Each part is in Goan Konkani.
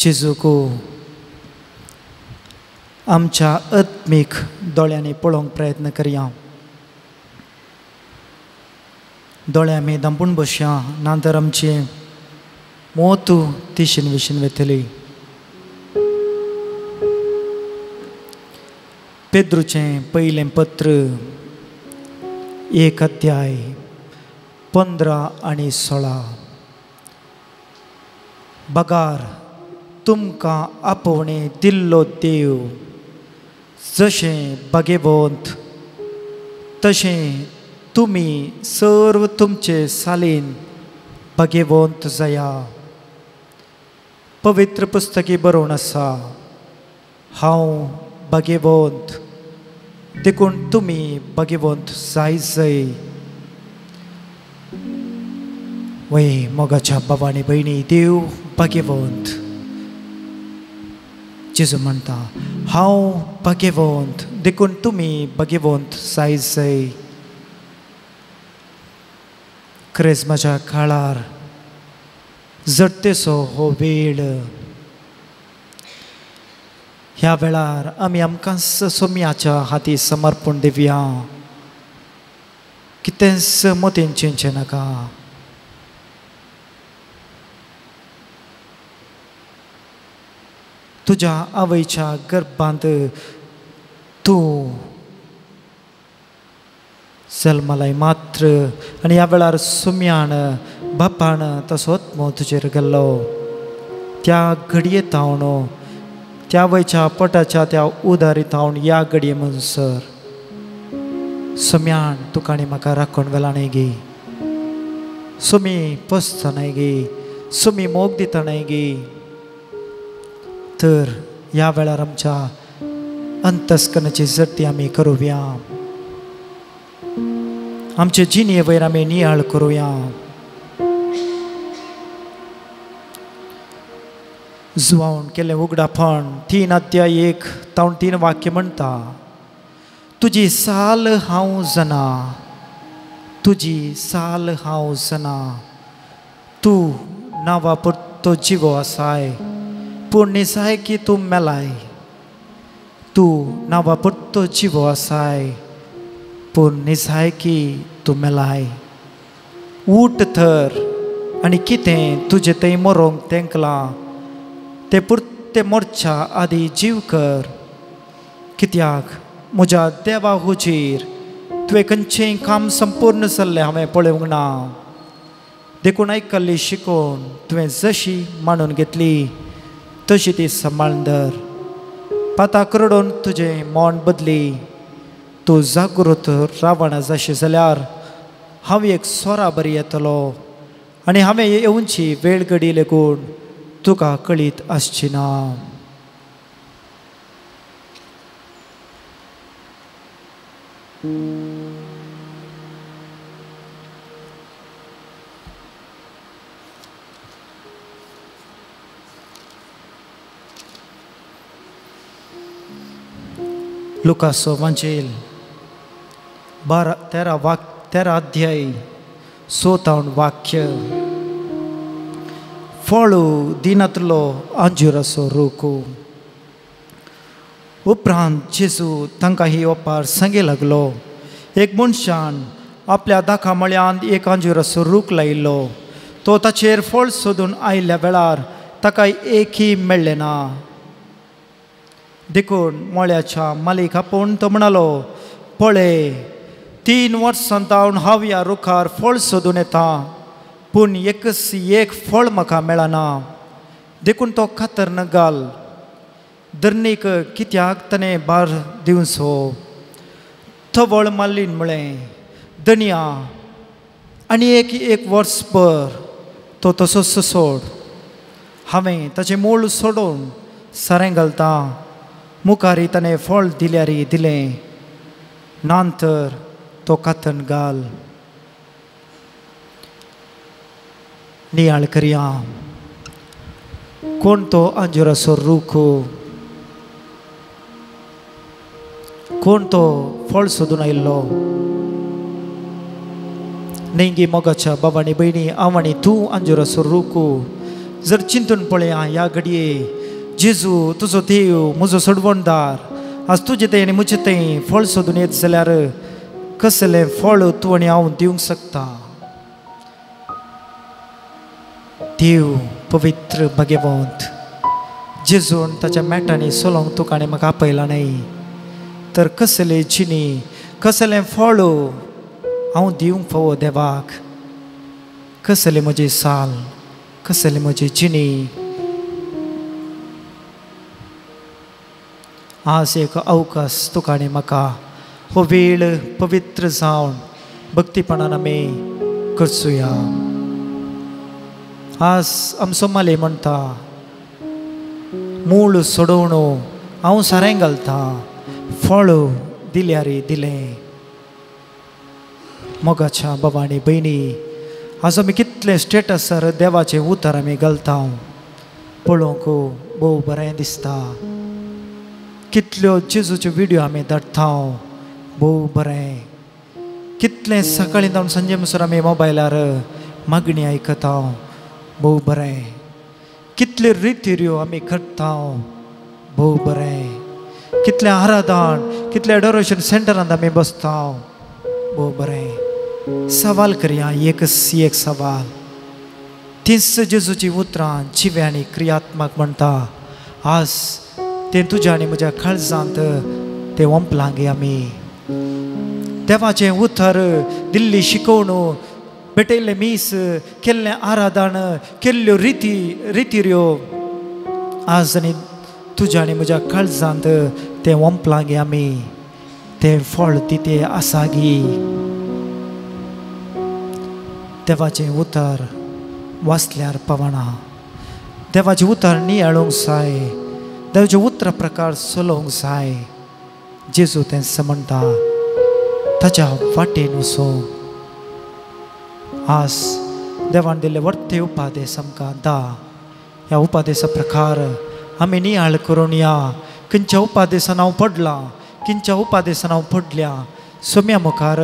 जेजूक आमच्या आत्मीक दोळ्यांनी पळोवंक प्रयत्न करया. दोळे आमी दांपून बसया, ना तर आमचें मोत तिशीन विशीन वतली. पेद्रूचें पयलें पत्र 1 अध्याय 15 आनी 16. बगार तुमकां आपोवणें दिल्लो देव जशें भागेवंत तशें तुमी सर्व तुमचे सालीन भागेवंत जाया. पवित्र पुस्तकी बरोवन आसा, हांव भागेवंत देखून तुमी भागेवंत जाय जाय. वय मोगाच्या बाबा आनी भयणी, देव भागेवंत. जेजू म्हणटा, हांव भागेवंत देखून तुमी भागेवंत जाय जाय. क्रेजमाच्या काळार जडतेचो हो वेळ, ह्या वेळार आमी आमकां सोम्याच्या हाती समर्पण दिवया. कितेंच मतीन चिंतचें नाका. तुज्या आवयच्या गर्भांत तूं जल्मलाय मात्र आनी ह्या वेळार सुम्यान बापान तसोच मोग तुजेर गेल्लो. त्या घडये थावन, त्या वयच्या पोटाच्या त्या उदारी थावन ह्या घडये म्हणसर सुम्यान तुका आनी म्हाका राखण वेला न्हय गी, सुमी पोसता न्हय गी, सुमी मोग दिता न्हय गी. तर ह्या वेळार आमच्या अंतस्करणाची जडती आमी करुया, आमचे जिणे वयर आमी नियाळ करुया. जुवावन केलें उगडापण 3 अध्याय 1 तावन 3 वाक्य म्हणटा, तुजी साल हांव जना, तुजी साल हांव जना, तूं नांवा पुरतो जिवो आसाय पूण निजाय की तूं मेलाय. तूं नांवा पुरतो जिवो आसाय पूण निजाय की तूं मेलाय. उठ तर आनी कितें तुजें थंय मरोंक तेंकलां तें पुरतें मोरच्या आदी जीव कर. कित्याक म्हज्या देवा हुजीर तुवें खंयचेंय काम संपूर्ण जाल्लें हांवें पळोवंक ना. देखून आयकल्ली शिकोवन तुवें जशी मांडून घेतली तशी ती सांबाळून धर. पाताक रडोवन तुजें मन बदली. तूं जागृत रावणा जाशी जाल्यार हांव एक सोरा बरी येतलो आनी हांवें येवची वेळ घडी लेगून तुका कळीत आसची ना. लुकासो वांचेल 13 अध्याय 6 वाक्य. फळ दिनांतलो अंजुराचो रूख. उपरांत जेजू तांकां ही ओपार सांगे लागलो. एक मनशान आपल्या दाखा मळ्यांत एक अंजुराचो रूख लायिल्लो. तो ताचेर फळ सोदून आयिल्ल्या वेळार ताका एकय मेळ्ळें ना. देखून मळ्याच्या मालीक आपोवन तो म्हणालो, पळय 3 वर्सां जावन हांव ह्या रुखार फळ सोदून येता पूण एकच एक फळ म्हाका मेळना. देखून तो कातरन घाल. धरणीक कित्याक ताणें भार दिवचो. थवळ माल्लीन म्हळें, धनया आनी एक एक वर्सभर तो तसोच सोड. हांवें ताचें मूळ सोडून सारें घालता. मुखारी ताणें फळ दिल्यार दिलें, ना तर तो कातन घाल. नियाळ करया. कोण तो अंजुराचो रूख, कोण तो फळ सोदून आयिल्लो. नेंगी मोगाच्या बाबा आनी भयणी, हांव आनी तूं अंजुराचो रूख. जर चिंतून पळया ह्या घडये जेजू तुजो देव म्हजो सोडवणदार आज तुजे थंय आनी म्हजे थंय फळ सोदून येत जाल्यार कसलें फळ तूं आनी हांव दिवंक शकता. देव पवित्र भाग्यवंत जेजून ताच्या मेटांनी सोलोंक तुका आनी म्हाका आपयला न्हय तर कसलें जिणी कसलें फळ हांव दिवंक फावो देवाक, कसलें म्हजी साल कसलें म्हजी जिणी. आज एक अवकाश तुका आनी म्हाका हो वेळ पवित्र जावन भक्तीपणान आमी करचुया. आज आमचो माले म्हणटा मूळ सोडोवणो हांव सारें घालतां फळ दिल्यार दिलें. मोगाच्या बाबा आनी भयणी आज आमी कितले स्टेटसार देवाचें उतर आमी घालता पळोवंक भोव बरें दिसता. कितल्यो जेजूच्यो विडियो आमी धाडटा भोव बरें. कितलें सकाळीं जावन सांजे म्हणसर आमी मोबायलार मागणी आयकता भोव बरें. कितल्यो रितिऱ्यो आमी करता भोव बरें. कितलें आराधन कितलें एडोरेशन सेंटरांत आमी बसता भोव बरें. सवाल करया एक एक सवाल. तीच जेजूची उतरां जिवे आनी क्रियात्मक म्हणटा आज तें तुज्या आनी म्हज्या काळजांत तें वंपलां गे आमी. देवाचें उतर दिल्ली शिकोवणू भेटयल्लें मीस केल्लें आराधन केल्ल्यो रिती रितिऱ्यो आज आनी तुज्या आनी म्हज्या काळजांत तें वंपलां गे आमी. तें फळ तितें आसा गी. देवाचें उतर वाचल्यार पावना, देवाचें उतर नियाळूंक जाय, देवाचें उतरा प्रकार चलोवंक जाय. जेजू तें म्हणटा ताच्या वाटेन वचूं. आज देवान दिल्ले वर्ते उपादेश आमकां दा. ह्या उपादेसा प्रकार आमी नियाळ करून या. खंयच्या उपादेसान हांव पडलां खंयच्या उपादेसान हांव पडल्या. सोम्या मुखार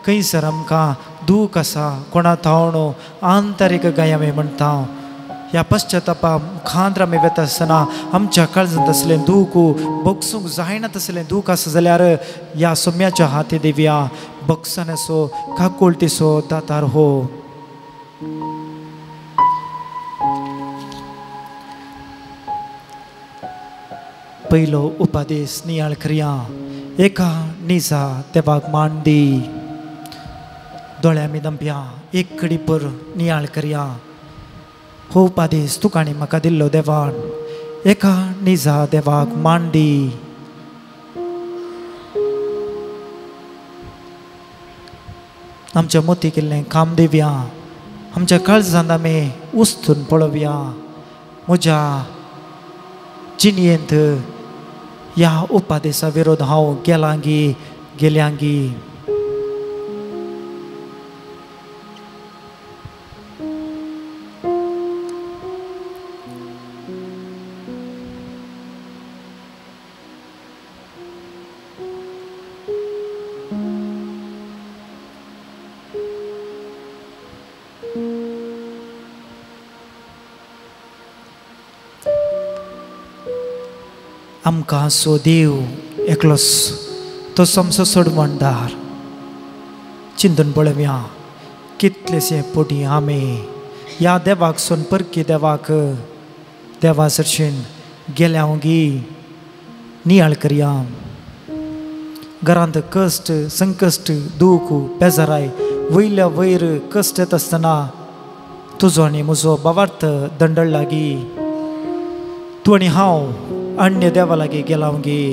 खंयसर आमकां दूख आसा कोणा थावन आंतरीक गाय आमी म्हणटा. ह्या पश्चातापा मुखांतर आमी वेता आसतना आमच्या काळजांत आसलें दूख बगसूंक जायना तसलें दूख आसा जाल्यार ह्या सोम्याच्या हाती दिवया. बगसाण्याचो काकुळटीचो दातार हो. पयलो उपादेश नियाळ करया. एका निजा देवाक मान दी. दोळ्या दंप्या एक कडी पर नियाळ करया. हो उपादेश तुका आनी म्हाका दिल्लो देवान. एका निजा देवाक मान दी. आमच्या मोती केल्लें काम दिवया. आमच्या काळजांत आमी उस्तून पळोवया. म्हज्या जिणयेंत ह्या उपादेसा विरोध हांव गेलांगी गेल्यांगी. आमकां सो देव एकलोच तो समसो सोडवणदार. चिंतून पळोवया कितलेशे पोटी आमी ह्या देवाक सोन परकी देवाक देवा सरशीन गेल्या गी. नियाळ करया. घरांत कश्ट संकश्ट दूख बेजाराय वयल्या वयर कश्ट येत आसतना तुजो आनी म्हजो बावार्थ दंडळ लागी. तूं आनी हांव अन्य देवा लागीं गेला गी,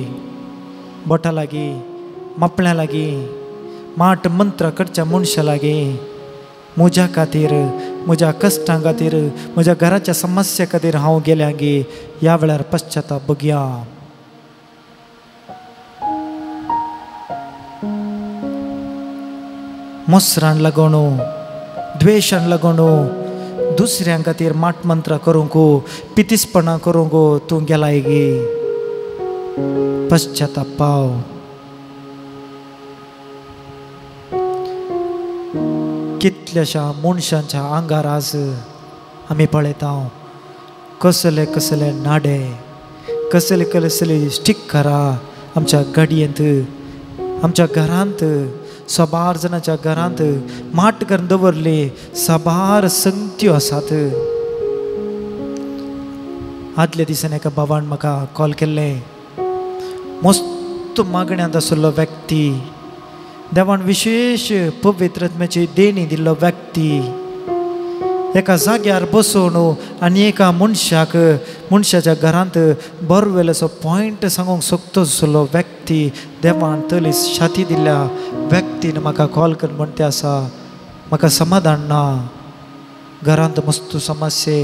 बोटा लागीं मापण्या लागीं माट मंत्र करच्या मनशा लागीं. म्हज्या खातीर म्हज्या कश्टां खातीर म्हज्या घराच्या समस्या खातीर हांव गेल्या गी. ह्या वेळार पश्चाताप बघया. मोसरान लागून द्वेशान लागून दुसऱ्यां खातीर माट मंत्र करूंक पितीसपणां करूंक तूं गेलाय गी. पश्चाताप पाव. कितल्याशा मनशांच्या आंगार आज आमी पळयता कसले कसले नाडे, कसले कसले स्टिकरां आमच्या गाडयेंत, आमच्या घरांत, साबार जाणांच्या घरांत माट करून दवरले साबार संगत्यो आसात. आदल्या दिसांनी एका बाबान म्हाका कॉल केल्लें. मस्त मागण्यांत आशिल्लो व्यक्ती, देवान विशेश पवित्र आत्म्याची देणी दिल्लो व्यक्ती, एका जाग्यार बसून आनी एका मनशाक मनशाच्या घरांत बरो वेल्याचो पॉयंट सांगूंक शकतो आसलो व्यक्ती, देवान तली छाती दिल्ल्या व्यक्तीन म्हाका कॉल करून म्हणते आसा, म्हाका समाधान ना, घरांत मस्त समस्ये,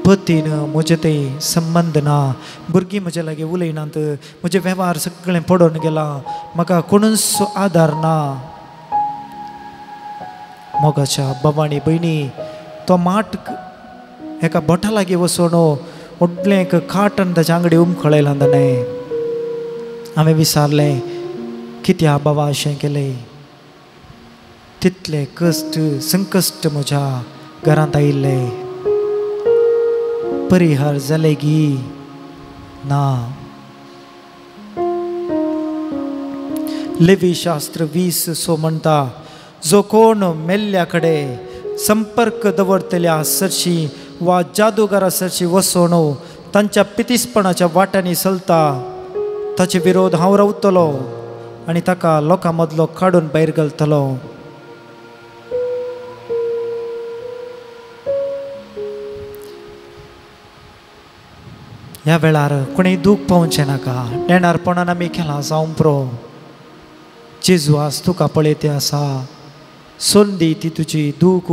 पतीन म्हजे ते संबंद ना, भुरगीं म्हजे लागीं उलयनात, म्हजे वेव्हार सगळें पडून गेला, म्हाका कोणूच आदार ना. मोगाच्या बाबा आनी भयणी, तो माट एका बोटा लागीं वचून व्हडलें एक काटन ताच्या आंगडी उमखळयलां ताणें. हांवें विचारलें, कित्या बाबा अशें केलें? तितले कश्ट संकश्ट म्हज्या घरांत आयिल्ले, परिहार जाले गी ना. लेवी शास्त्र 20:6 म्हणटा, जो कोण मेल्ल्या कडेन संपर्क दवरतल्या सरशी वा जादूगारा सरशी वसोन तांच्या पितीसपणाच्या वाट्यांनी चलता, ताचे विरोध हांव रावतलो आनी ताका लोकां मदलो काडून भायर घालतलो. ह्या वेळार कोणीय दूख पावचें नाका. नेणारपणान आमी केलां जावं पुरो. जेजू आज तुका पळयते आसा. संदी ती तुजी दूख,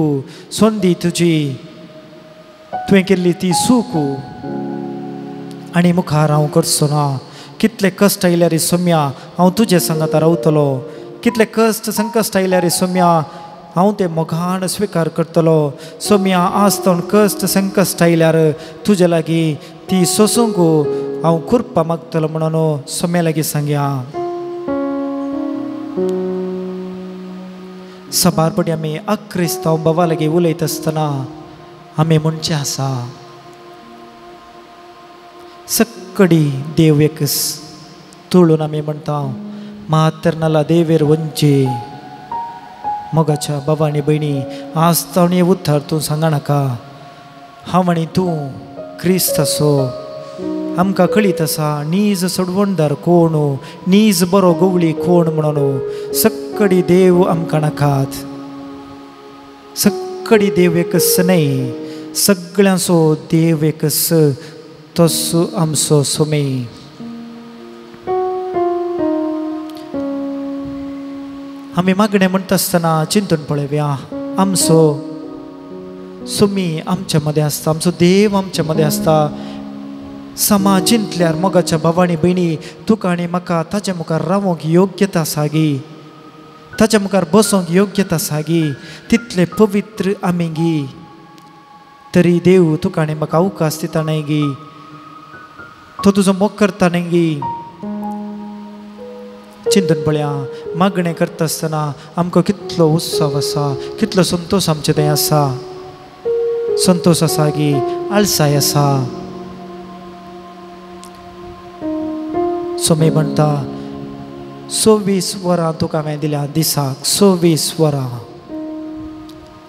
संदी तुजी तुवें केल्ली ती सूख आनी मुखार हांव करचो ना. कितले कश्ट आयल्यार सोम्या हांव तुजे सांगाता रावतलो, कितले कश्ट संकश्ट आयल्यार सोम्या हांव ते मोगान स्विकार करतलो. सोम्या आज तो कश्ट संकश्ट आयल्यार तुजे लागीं ती सोसूंक हांव कृपा मागतलो म्हणून सोम्या लागीं सांगया. सबार पटी आमी अक्रिस्तांव बाबा लागीं उलयत आसतना आमी म्हणचें आसा, सक्कडी देव एक तुळून आमी म्हणटा, मातरनाला देवेर वंचे. मोगाच्या बाबा आनी भयणी, आज ताणें उतर तूं सांगा नाका. हांव आनी तूं क्रिस्त आसो, आमकां कळीत आसा नीज सोडवणदार कोण, नीज बरो गवळी कोण म्हणून. सक्कडी देव आमकां नाकात, सक्कडी देव एकच न्हय, सगळ्यांचो देव एकच, तोच आमचो सोमे. आमी मागणें म्हणटा आसतना चिंतून पळोवया, आमचो सुमी आमच्या मदें आसता, आमचो देव आमच्या मदें आसता. समा चिंतल्यार मोगाच्या बाबा आनी भयणी, तुका आनी म्हाका ताच्या मुखार रावोंक योग्यता आसा गी, ताच्या मुखार बसोंक योग्यता आसा गी, तितले पवित्र आमी गी, तरी देव तुका आनी म्हाका अवकाश दिता न्हय गी, तो तुजो मोग करता न्हय गी. चिंतून पळया, मागणें करता आसतना आमकां कितलो उत्सव आसा, कितलो संतोश आमचे थंय आसा. संतोश आसा गी, आळसाय आसा. सोमे म्हणटा, 24 वरां तुका हांवें दिल्या दिसाक, 24 वरां.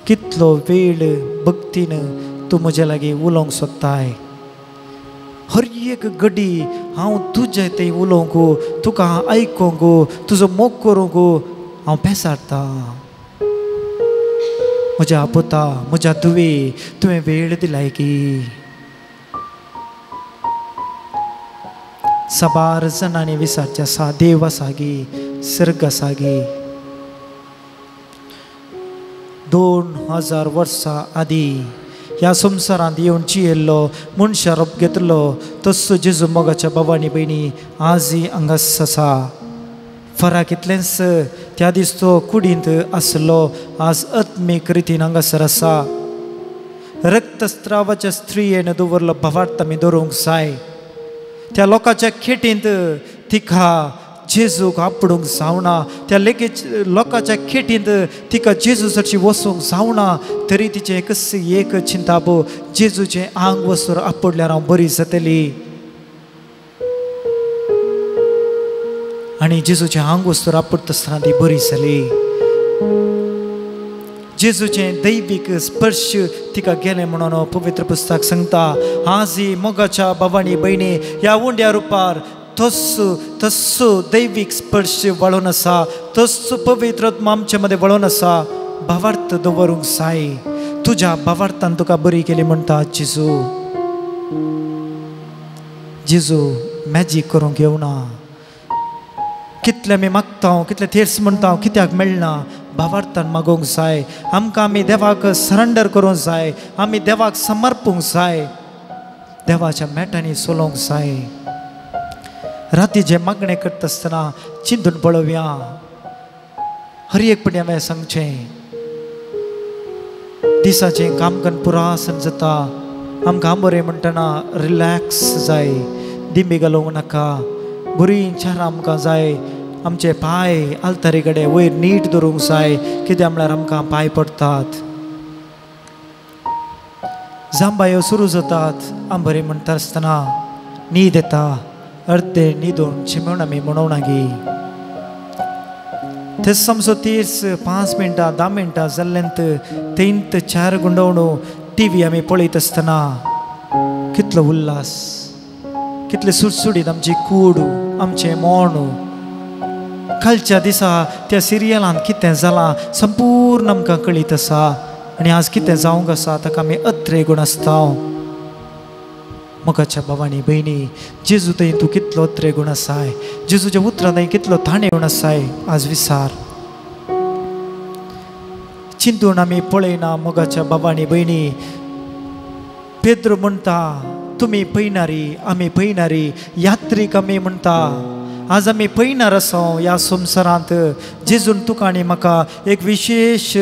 कितलो वेळ भक्तीन तूं म्हजे लागीं उलोवंक सोदताय. हर एक घडी हांव तुजे थंय उलोवंक, तुका आयकोंक, तुजो मोग करूंक हांव पेसारतां. म्हज्या पुता, म्हज्या धुवे, तुवें वेळ दिलाय की. साबार जाणांनी विचारचें आसा, देव आसा गी, सर्ग आसा गी. 2000 वर्सां आदीं ह्या संवसारांत येवन जियेल्लो मनशा रोप घेतलो तस्सो जेजू मोगाच्या बाबा आनी भयणी आजय हांगाच आसा. फरक इतलेंच, त्या दीस तो कुडींत आसलो, आज आत्मीक रितीन हांगासर आसा. रक्तस्त्रावाच्या स्त्रियेन दवरलो भावार्थ आमी दवरूंक जाय. त्या लोकांच्या खेटींत तिका जेजूक आपडूंक जावना, त्या लेगीत लोकांच्या खेटींत तिका जेजू सरशी वचूंक जावना, तरी तिचें एकच एक चिंताप, जेजूचें आंग वसर आपडल्यार हांव बरी जातली. आनी जेजूचें आंग वसर आपडटा आसतना ती बरी जाली. जेजूचें दैवीक स्पर्श तिका गेलें म्हणून पवित्र पुस्तक सांगता. आज मोगाच्या भावांनी भयणी ह्या उंड्या रुपार तस्सो तस्सो दैवीक स्पर्श वळोन आसा, तस्सो पवित्र आत्मा आमचे मदें वळोन आसा. भावार्थ दवरूंक जाय. तुज्या भावार्थान तुका बरी केली म्हणटा जेजू. जेजू मॅजीक करूंक येवना. कितले आमी मागता, कितले थेर्स म्हणटा, कित्याक मेळना. भावार्थान मागोवंक जाय. आमकां आमी देवाक सरेंडर करूंक जाय, आमी देवाक समर्पूंक जाय, देवाच्या मेटांनी चलोवंक जाय. राती जे मागणें करता आसतना चिंतून पळोवया. हर एक पटी हांवें सांगचें, दिसाचें काम करून पुरासन जाता. आमकां बरें म्हणटना रिलॅक्स जाय, दिंबी घालूंक नाका. बरीं चारां आमकां जाय. आमचे पांय आल्तारी कडेन वयर नीट दवरूंक जाय, कित्याक म्हळ्यार आमकां पांय पडटात. जांबायो सुरू जातात. आम बरें म्हणटा आसतना न्हीद येता, अर्दे न्हिदून चिमण आमी म्हणोवना गी. ते समजो 30 5 मिनटां 10 मिनटां जाल्ल्यांत तेंत चार गुंडवणू टिवी आमी पळयत आसतना कितलो उल्हास, कितले सुडसुडीत आमची कूड, आमचें मोण. कालच्या दिसा त्या सिरियलांत कितें जालां संपूर्ण आमकां कळीत आसा, आनी आज कितें जावंक आसा ताका आमी अत्रे गुण आसता. मोगाच्या भावांनी भयणी, जेजू थंय तूं कितलो अत्रे गुण आसाय, जेजूच्या उतरां थंय कितलो ताणे गुण आसाय आज विसार. चिंतून आमी पळयना. मोगाच्या भावांनी भयणी, पेद्रो म्हणटा तुमी पयणारी, आमी पयणारी, यात्रीक आमी म्हणटा. आज आमी पयणार आसा ह्या संवसारांत. जेजून तुका आनी म्हाका एक विशेश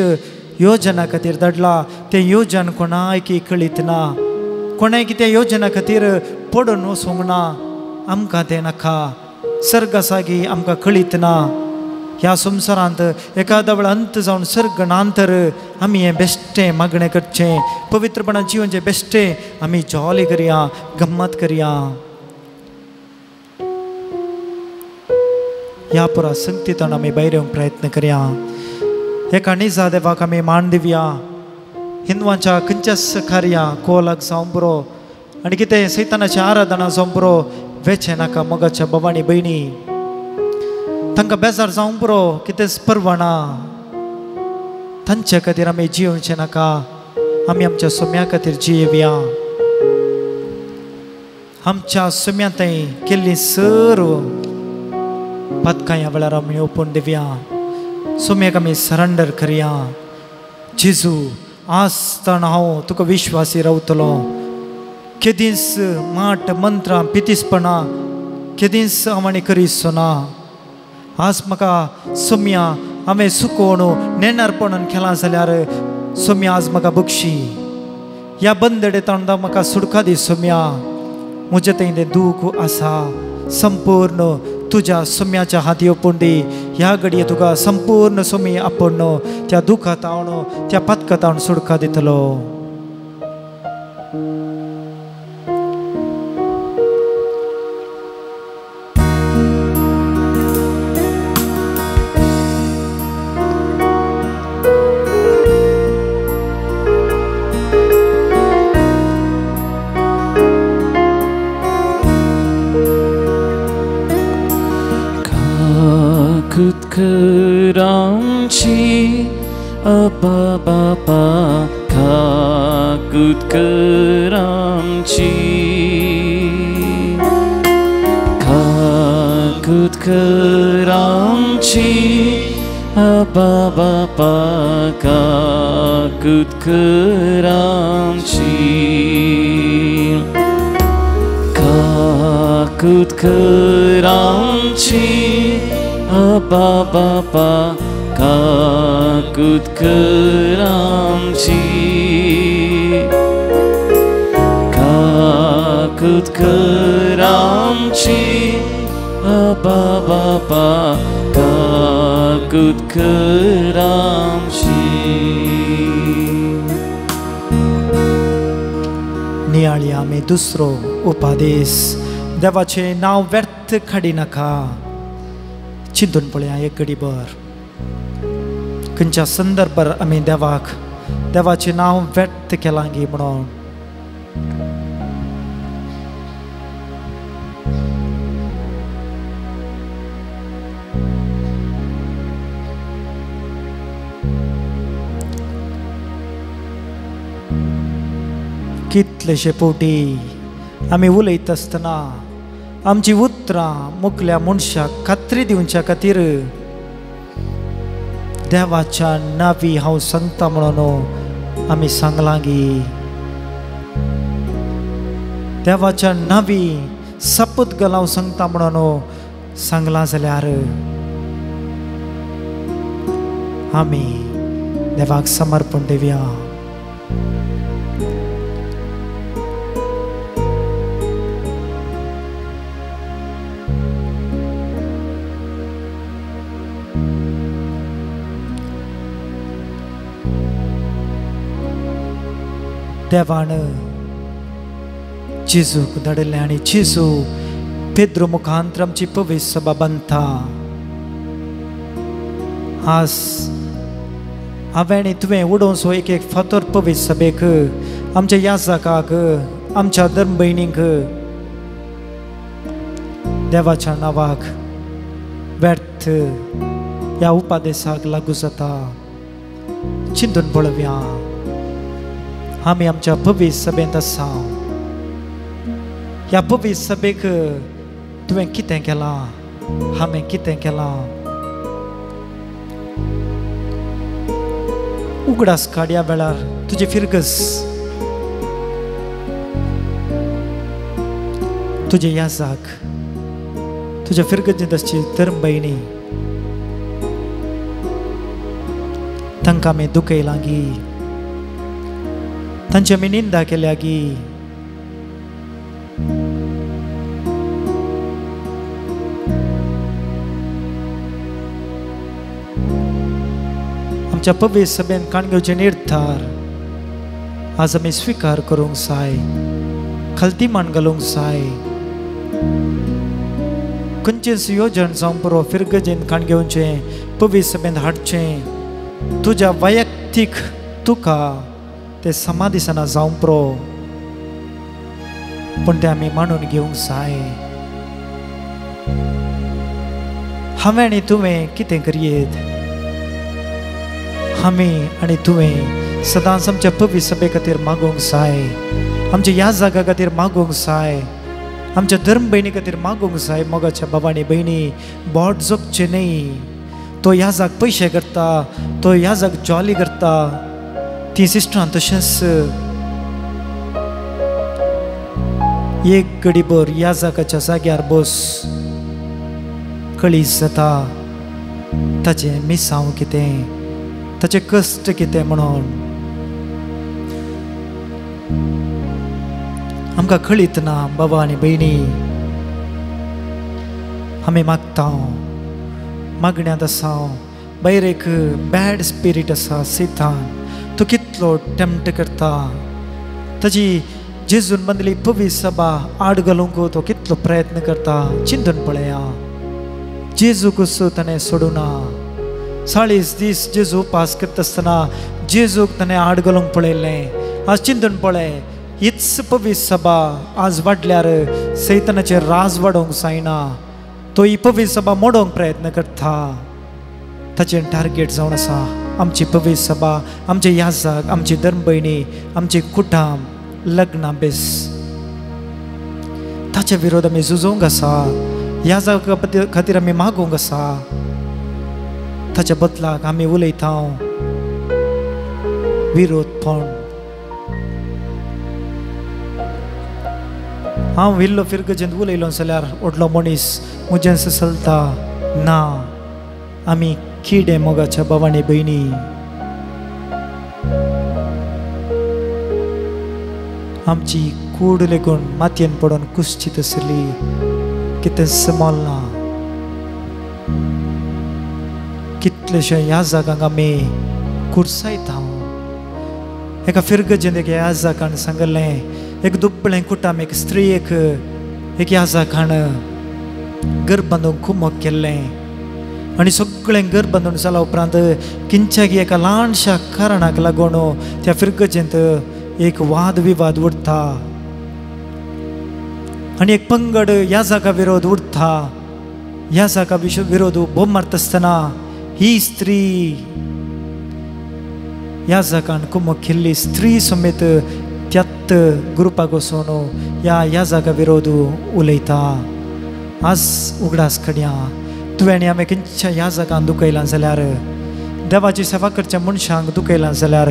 योजना खातीर धाडला. तें योजन कोणाक कळीत ना, कोणाक त्या योजना खातीर पडून वचूंक ना. आमकां तें नाका. सर्ग आसा की आमकां कळीत ना. ह्या संवसारांत एकादा वेळा अंत जावन सर्ग नांतर आमी हें बेश्टें मागणें करचें, पवित्रपणान जिवनचें बेश्टें आमी जॉली करया, गम्मत करया. ह्या पुरा संगतींतल्यान आमी भायर येवंक प्रयत्न करया. एका निजा देवाक आमी मान दिवया. हिंदवांच्या खंयच्याच कार्या कोलाक जावं पुरो आनी कितें सैतानाच्या आराधना जावं पुरो वेचें नाका. मोगाच्या भावांनी भयणी, तांकां बेजार जावं पुरो, कितेंच परवाना. तांचे खातीर आमी जियोवचें नाका. आमी आमच्या सोम्या खातीर जियेवया. आमच्या सोम्या थंय केल्ली सर्व पातकां ह्या वेळार आमी ओपून दिवया. सोम्याक आमी सरेंडर करया. जेजू, आसतना हांव तुका विश्वासी रावतलो. केदींच माट मंत्रां पितीसपणां केदींच हांव आनी करीसो ना. आज म्हाका सोम्या हांवें सुकोवन नेणारपणान केलां जाल्यार सोम्या आज म्हाका बक्षी. ह्या बंदडे तांडा म्हाका सुडका दी सोम्या. म्हजें थंय तें दूख आसा संपूर्ण तुज्या सोम्याच्या हाती ओपून दी. ह्या घडये तुका संपूर्ण सोमी आपूर्ण त्या दुखात तावन त्या पातका तावन सुडका दितलो. Kuramchi Abba Baba Kakut Kuramchi Kakut Kuramchi Abba Baba Kakut Kuramchi Kakut Kuramchi Abba Baba Kakut Kuramchi Kakut Kuramchi अब्बा बापा काकूत कर आमची. नियाळी आमी दुसरो उपादेश, देवाचें नांव व्यर्थ काडिनाका. चिंतून पळया एक घडीभर खंयच्या संदर्भार आमी देवाक देवाचें नांव व्यर्थ केलां गी म्हणून. कितलेशे पोटी आमी उलयता आसतना आमची उतरां मुकल्या मनशाक खात्री दिवच्या खातीर देवाच्या नावी हांव सांगता म्हणून आमी सांगलां गी. देवाच्या नावी सपूत घाल हांव सांगता म्हणून सांगलां जाल्यार आमी देवाक समर्पण दिवया. देवान जेजूक धाडिल्लें आनी जेजू पेद्रो मुखांतर आमची पवित्र सभा बांदता. आज हांवें आनी तुवें उडोवचो एक एक फातर पवित्र सभेक, आमच्या याजकाक, आमच्या धर्म भयणींक देवाच्या नांवाक व्यर्थ ह्या उपादेसाक लागू जाता. चिंतून पळोवया आमी आमच्या पवित्र सभेंत आसा. ह्या पवित्र सभेक तुवें कितें केलां, हांवें कितें केलां? उगडास काड ह्या वेळार तुजी फिरगस, तुजे याजाक, तुज्या फिरगजेंत आसची धर्म भयणी, तांकां आमी दुखयलां गी, तांची आमी निंदा केल्या गी. आमच्या पवित्र सभेन काण घेवचे निर्धार आज आमी स्विकार करूंक जाय, खालती मान घालूंक जाय. खंयचेंच योजन जावंक पुरो फिरगजेन काण घेवचें, पवित्र सभेन हाडचें, तुज्या वैयक्तीक तुका ते समा दिसना जावंक पुरो, पूण तें आमी मानून घेवंक जाय. हांवें आनी तुवें कितें करयेत? आमी आनी तुवें सदांच आमच्या पवित्र सभे खातीर मागूंक जाय, आमच्या ह्या जागा खातीर मागूंक जाय, आमच्या धर्म भयणी खातीर मागूंक जाय. मोगाच्या बाबा आनी भयणी, बोट जपचें न्हय. तो ह्या जाग पयशे करता, तो ह्या जाग जॉली करता, ती सिस्टरान तशेंच एक घडीभर ह्या जागाच्या जाग्यार बस, कळीस जाता ताचें मिसांव कितें, ताचें कश्ट कितें म्हणून. आमकां कळीत ना बाबा आनी भयणी. आमी मागता, मागण्यांत आसा, भायर एक बॅड स्पिरीट आसा, सैतान, तो कितलो टेम्प्ट करता. ताजी जेजून बांदली पवित्र सभा आड घालूंक तो कितलो प्रयत्न करता. चिंतून पळया, जेजूक ताणें सोडूना. 40 दीस जेजू उपास करता आसतना जेजूक ताणें आड घालूंक पळयलें. आज चिंतून पळय, हीच पवित्र सभा आज वाडल्यार सैतानाचें राज वाडोवंक जायना. तो ही पवित्र सभा मोडोवंक प्रयत्न करता. ताचें टार्गेट जावन आसा आमची पवित्र सभा, आमचे याजक, आमची धर्म भयणी, आमची कुटाम, लग्नां बेस. ताच्या विरोध आमी झुजोवंक आसा, ह्या जागा खातीर आमी मागूंक आसा. ताच्या बदलाक आमी उलयता विरोधपण. हांव इल्लो फिरगजेंत उलयलो जाल्यार व्हडलो मनीस म्हजेंच चलता ना. आमी किडे मोगाच्या बाबा आनी भयणी. आमची कूड लेगून मातयेन पडून कुसची तसली कितें समजना. कितलेशे ह्या जागांक आमी कुर्सायता. एका फिरगजेन एका ह्या जागान सांगलें, एक दुबळें कुटाम एक स्त्रीयेक एक ह्या जागान घर बांदूंक कुमक केल्लें आनी सगळें घर बांदून जाल्या उपरांत किंच्याकी एका ल्हानशा कारणाक लागून त्या फिरगजेंत एक वाद विवाद उरता आनी एक पंगड ह्या जागा विरोध उरता. ह्या जागा विरोध बोम मारता आसतना ही स्त्री ह्या जागान कुमक केल्ली स्त्री समेत त्यात ग्रुपाक वचून ह्या ह्या जागा विरोध उलयता. आज उगडास कडया तुवें आनी हांवें खंयच्या ह्या जागान दुखयलां जाल्यार, देवाची सेवा करच्या मनशांक दुखयलां जाल्यार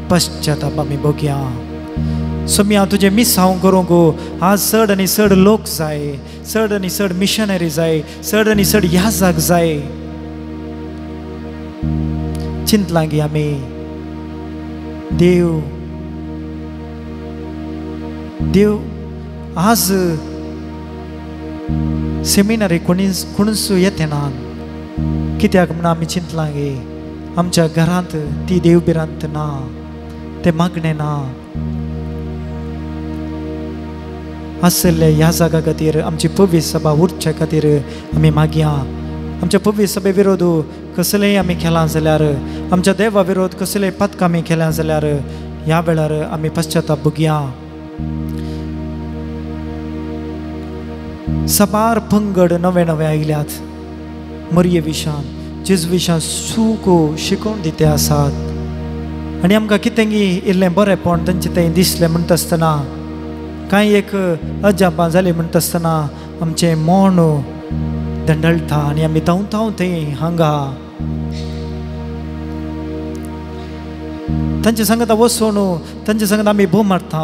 पश्चाताप आमी भोगया. सोम्या तुजें मिसांव करूंक आज चड आनी चड लोक जाय, चड आनी चड मिशनरी जाय, चड आनी चड ह्या जाग जाय. चिंतलां गी आमी देव देव आज सेमिनारी कोणूच येते ना कित्याक म्हण आमी चिंतलां गे आमच्या घरांत ती देव भिरांत ना, ते मागणें ना. आसले ह्या जागा खातीर आमची पवित्र सभा उरच्या खातीर आमी मागया. आमच्या पवित्र सभे विरोध कसलेय आमी केलां जाल्यार, आमच्या देवा विरोध कसलेय पातकां आमी केल्यां जाल्यार ह्या वेळार आमी पश्चाताप भोगया. साबार पंगड नवे नवे आयल्यात, मरये विशान जेजू विशान सूख शिकोवन दिते आसात आनी आमकां कितेंगी इल्लें बरेंपण तांचें तें दिसलें म्हणटा आसतना, कांय एक अजापां जालीं म्हणटा आसतना आमचें मन दंडळटा आनी आमी धांवता थंय हांगा तांचे सांगता वचून तांचे सांगता आमी भोव मारता.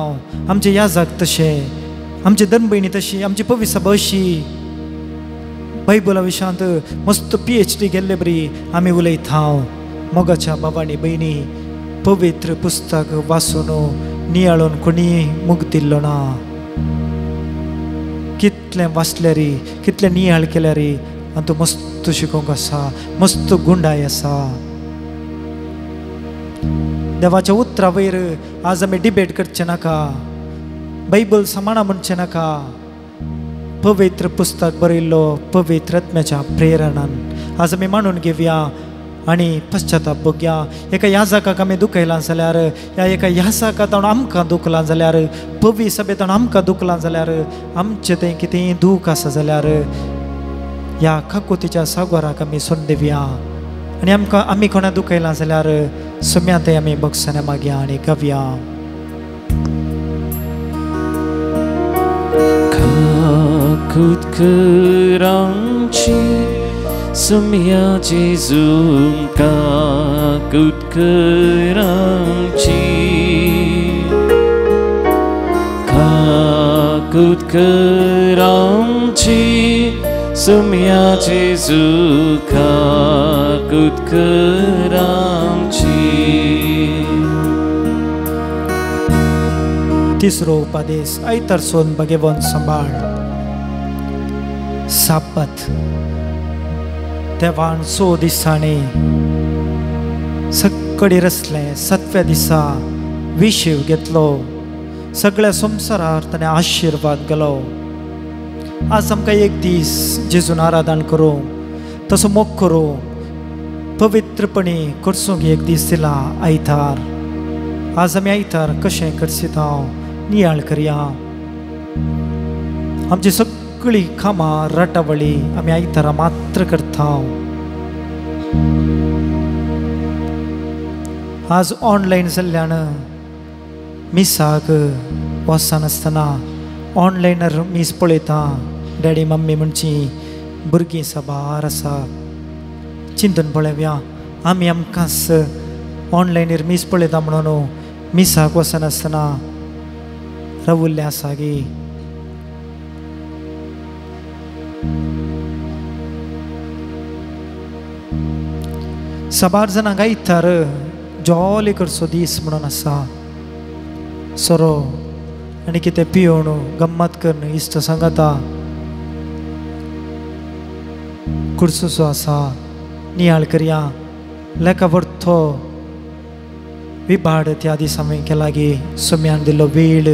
आमचें याजाक तशें, आमची धर्मभयणी तशी, आमची पवित्र सभा अशी, बायबला विशयांत मस्त PhD केल्ले बरी आमी उलयता. मोगाच्या बाबांनी भयणी पवित्र पुस्तक वाचून नियाळून कोणी मुग दिल्लो ना. कितलें वाचल्यार, कितलें नियाळ केल्यार आनी तूं मस्त शिकोवंक आसा, मस्त गुंडाय आसा. देवाच्या उतरा वयर आज आमी डिबेट करचें नाका, बायबल समाना म्हणचें नाका. पवित्र पुस्तक बरयल्लो पवित्र आत्म्याच्या प्रेरणान आज आमी मानून घेवया आनी पश्चाताप भोगया. एका ह्या जाकाक आमी दुखयलां जाल्यार, ह्या एका ह्या जाकांत आमकां दुखलां जाल्यार, पवी सभेंत आमकां दुखलां जाल्यार, आमचें तें कितेंय दूख आसा जाल्यार ह्या काकुतीच्या सागोराक आमी सोडून दिवया आनी आमकां आमी कोणा दुखयलां जाल्यार सम्या तें आमी भोगसण्या मागया आनी गावया. काकूत कर आमची सुम्या जेजू, काकूत कर आमची, काकूत कर आमची सुम्या जेजू, काकूत कर आमची. तिसरो उपदेश, आयतार सोन भगेवन सांबाळ. सापत देवान 100 दिसांनी सगळी रचलें, 7व्या दिसा विशीव घेतलो, सगळ्या संवसारार ताणें आशिर्वाद गेलो. आज आमकां एक दीस जेजून आराधन करूं, तसो मोग करूं, पवित्रपणी करसूंक एक दीस दिला आयतार. आज आमी आयतार कशें करसिता नियाळ करया. आमची सगळी कामां राटावळी आमी आयतारा मात्र करता. आज ऑनलायन जाल्ल्यान मिसाक वचनासतना ऑनलायनार मीस पळयता. डॅडी मम्मी म्हणची भुरगीं साबार आसा, चिंतून पळोवया आमी आमकांच ऑनलायनीर मीस पळयता म्हणून मिसाक वचनासतना रावुल्लें आसा गी. साबार जाणांक आयतार जॉली करचो दीस म्हणून आसा. सोरो आनी कितें पिवन गम्मत करून इश्ट सांगता. कुर्सुसो आसा नियाळ करया लेखा वर्थो विभाड त्या दिसा हांवें केला गे सोम्यान दिल्लो वेळ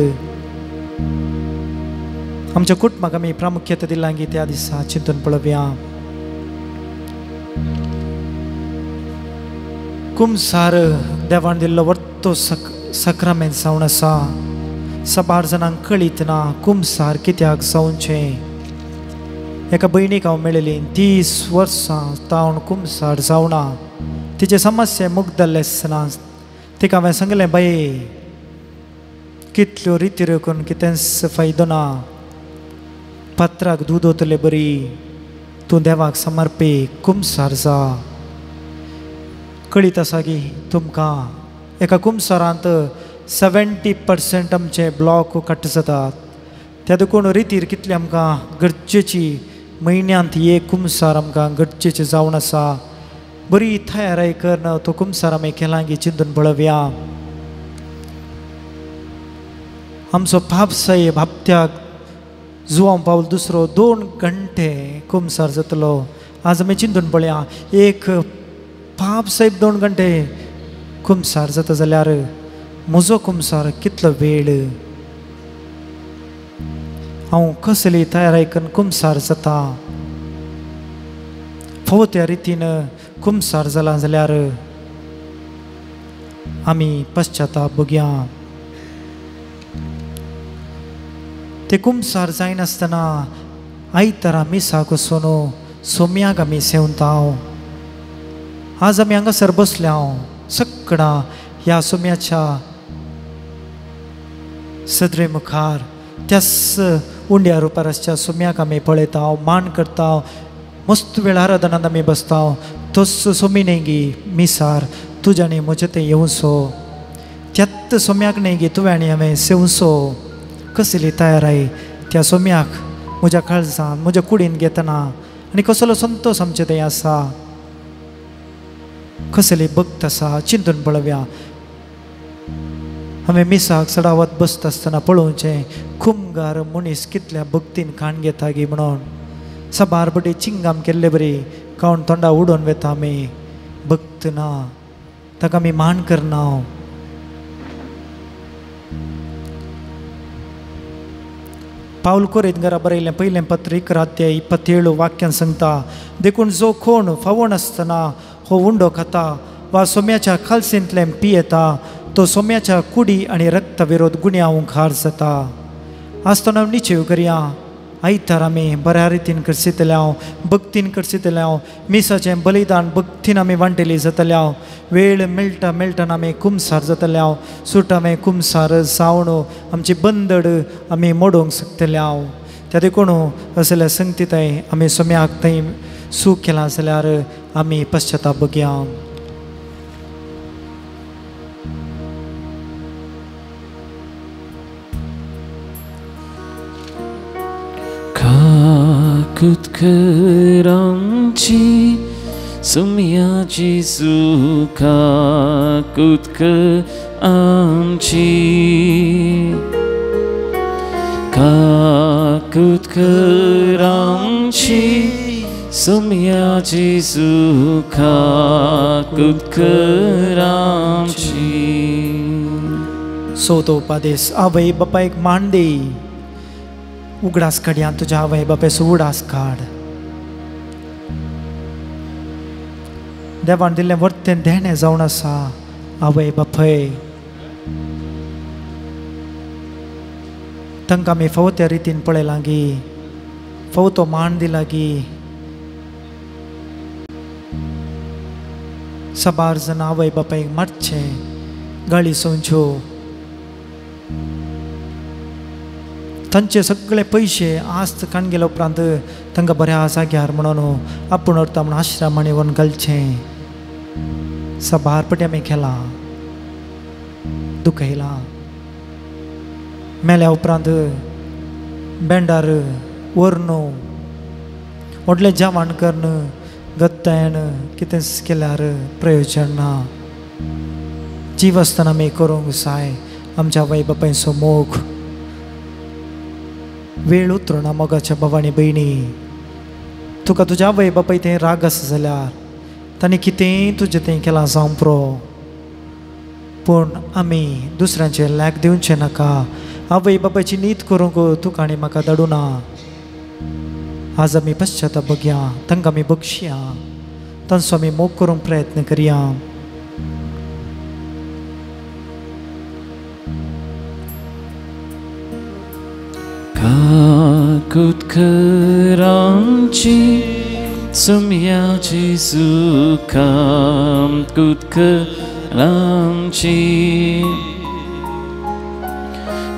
आमच्या कुटुंबाक आमी प्रामुख्यता दिला गे त्या दिसा चिंतून पळोवया. कुमसार देवान दिल्लो वर्तो सक्रामेंत जावन आसा. साबार जाणांक कळीत ना कुमसार कित्याक जावचें. एका भयणीक हांव मेळिल्ली 30 वर्सां तावन कुमसार जावना. तिचे समस्या मुक्त जाल्ले आसतना तिका हांवें सांगलें, बाये कितल्यो रिती करून कितेंच फायदो ना, पात्राक दूद वतले बरी, तूं देवाक समर्पी कुमसार जा. कळीत आसा की तुमकां एका कुमसारांत 70% आमचे ब्लॉक कट जातात. त्या देखून रितीर कितले आमकां गरजेची म्हयन्यांत एक कुमसार आमकां गरजेचें जावन आसा. बरी तयाराय करून तो कुमसार आमी केला गी चिंतून पळोवया. आमचो पाप साहेब हप्त्याक जुवांव पावल दुसरो 2 घंटे कुमसार जातलो. आज आमी चिंतून पळया, एक पाप साहेब 2 घंटे कुमसार जाता जाल्यार म्हजो कुमसार कितलो वेळ, हांव कसली तयाराय करून कुमसार जाता. फावो त्या रितीन कुमसार जाला जाल्यार आमी पश्चाताप बघया. ते कुमसार जायनासतना आयतारा मिसाक वचून सोम्याक आमी सेवता. आज आमी हांगासर बसल्या सगळा ह्या सोम्याच्या सदरे मुखार त्याच उंड्या रुपार आसच्या सोम्याक आमी पळयता, मान करता, मस्त वेळ आराधनांत आमी बसता. तोच सोमी न्ही गी मिसार तुज्या आनी म्हजें तें येवचो, त्याच सोम्याक न्ही गी तुवें आनी हांवें सेवचो. कसली तयाराय त्या सोम्याक म्हज्या काळजान म्हज्या कुडीन घेतना आनी कसलो संतोश आमचें तें आसा, कसली भक्त आसा चिंतून पळोवया. हांवें मिसाक चडावत बसता आसतना पळोवचें कुमगार मनीस कितल्या भक्तीन खाण घेता गी म्हणून. साबार बडी चिंगाम केल्ले बरी कावण तोंडा उडोवन वेता आमी, भक्त ना ताका आमी मान करना. पावल कोरीत घरा बरयलें पयलें पत्र 11 अध्याय 27 वाक्यान सांगता, देखून जो कोण फावो नासतना हो उंडो खाता वा सोम्याच्या खालसेंतल्यान पियेता तो सोम्याच्या कुडी आनी रक्ता विरोध गुन्यांव हार जाता. आसतना निचेव करया. आयतार आमी बऱ्या रितीन करसितले हांव, भक्तीन करसितले हांव, मिसाचें बलिदान भक्तीन आमी वांटेली जातले हांव. वेळ मेळटा मेळटना आमी कुमसार जातले हांव, सुट आमी कुमसार जावन आमची बंदड आमी मोडूंक शकतले हांव. त्या देखून असल्या संगतीताय आमी सोम्याक थंय सूख केलां जाल्यार आमी पश्चाताप बघया. काकूत कर आमची सोम्या जेजू, काकूत कर आमची, काकूत कर आमची सोम्या जेजू, काकूत कर आमची. चवथो उपादेश, आवय बापायक मान दी. उगडास काडया तुज्या आवय बापायचो उगडास काड. देवान दिल्लें वर्तें देणें जावन आसा आवय बापाय. तांकां आमी फावो त्या रितीन पळयलां गी, फावो तो मान दिला गी. साबार जाण आवय बापायक मारचें, गाळी सोंवच्यो, तांचे सगळे पयशे आस्त काण गेल्या उपरांत तांकां बऱ्या जाग्यार म्हणून आपूण व्हरता म्हणून आश्रमांनी व्हरून घालचें. साबार पटी आमी केलां, दुखयलां. मेल्या उपरांत बेंडार व्हरून व्हडलें जेवण करून गत्तायन कितेंच केल्यार प्रयोजन ना. जीव आसतना आमी करूंक जाय आमच्या आवय बापायचो मोग. वेळ उतरना मोगाच्या भावानी भयणी, तुका तुज्या आवय बापाय थंय राग आसा जाल्यार तांणी कितेंय तुजें थंय केलां जावं पुरो, पूण आमी दुसऱ्यांचेर लॅक दिवचें नाका. आवय बापायची नीत करूंक तुका आनी म्हाका धाडुना. आज आमी पश्चाताप बघया, तांकां आमी बक्षया, तांचो आमी मोग करूंक प्रयत्न करया. काकूत कर आमची सुम्या जेजू, काकूत कर आमची,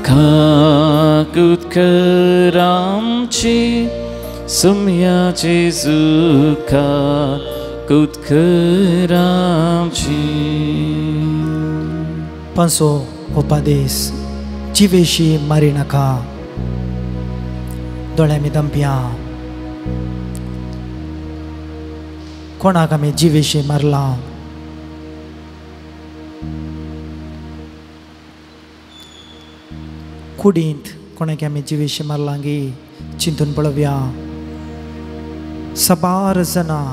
काकूत कर आमची सुम्या जेजू, काकूत कर आमची. पांचवो उपादेश, जिवेशी मारी नाका. दोळे आमी दमप्या, कोणाक आमी जिवेशी मारला? कुडींत कोणाक आमी जिवेशी मारला गी चिंतून पळोवया. साबार जाणां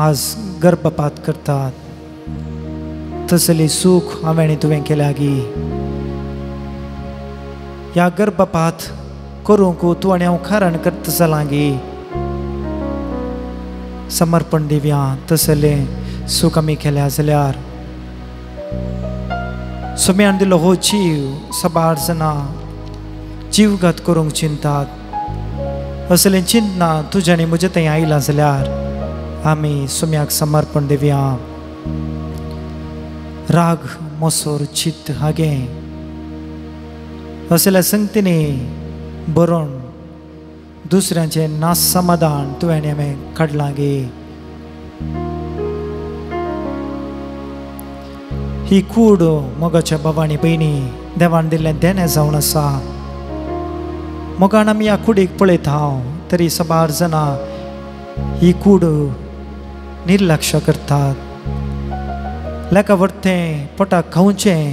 आज गर्भपात करतात, तसली सूख हांवें आनी तुवें केल्या गी? ह्या गर्भपात करूंक तूं आनी हांव कारण करता जालां गी? समर्पण दिवया. तसलें सूख आमी केल्या जाल्यार सोम्यान दिलो हो जीव साबार जाणां जीवघात करूंक चिंतात. असलें चिंतना तुज्या आनी म्हज्या थंय आयलां जाल्यार आमी सोम्याक समर्पण दिवया. राग मोसोर चित्त हागें असल्या संगतींनी बरोवन दुसऱ्यांचें नासमाधान तुवें आनी हांवें काडलां गे? ही कूड मोगाच्या बाबा आनी भयणी देवान दिल्लें देणें जावन आसा. मोगान आमी ह्या कुडीक पळयता हांव, तरी साबार जाणां ही कूड निर्लक्ष करतात. लेका वरतें पोटाक खावचें,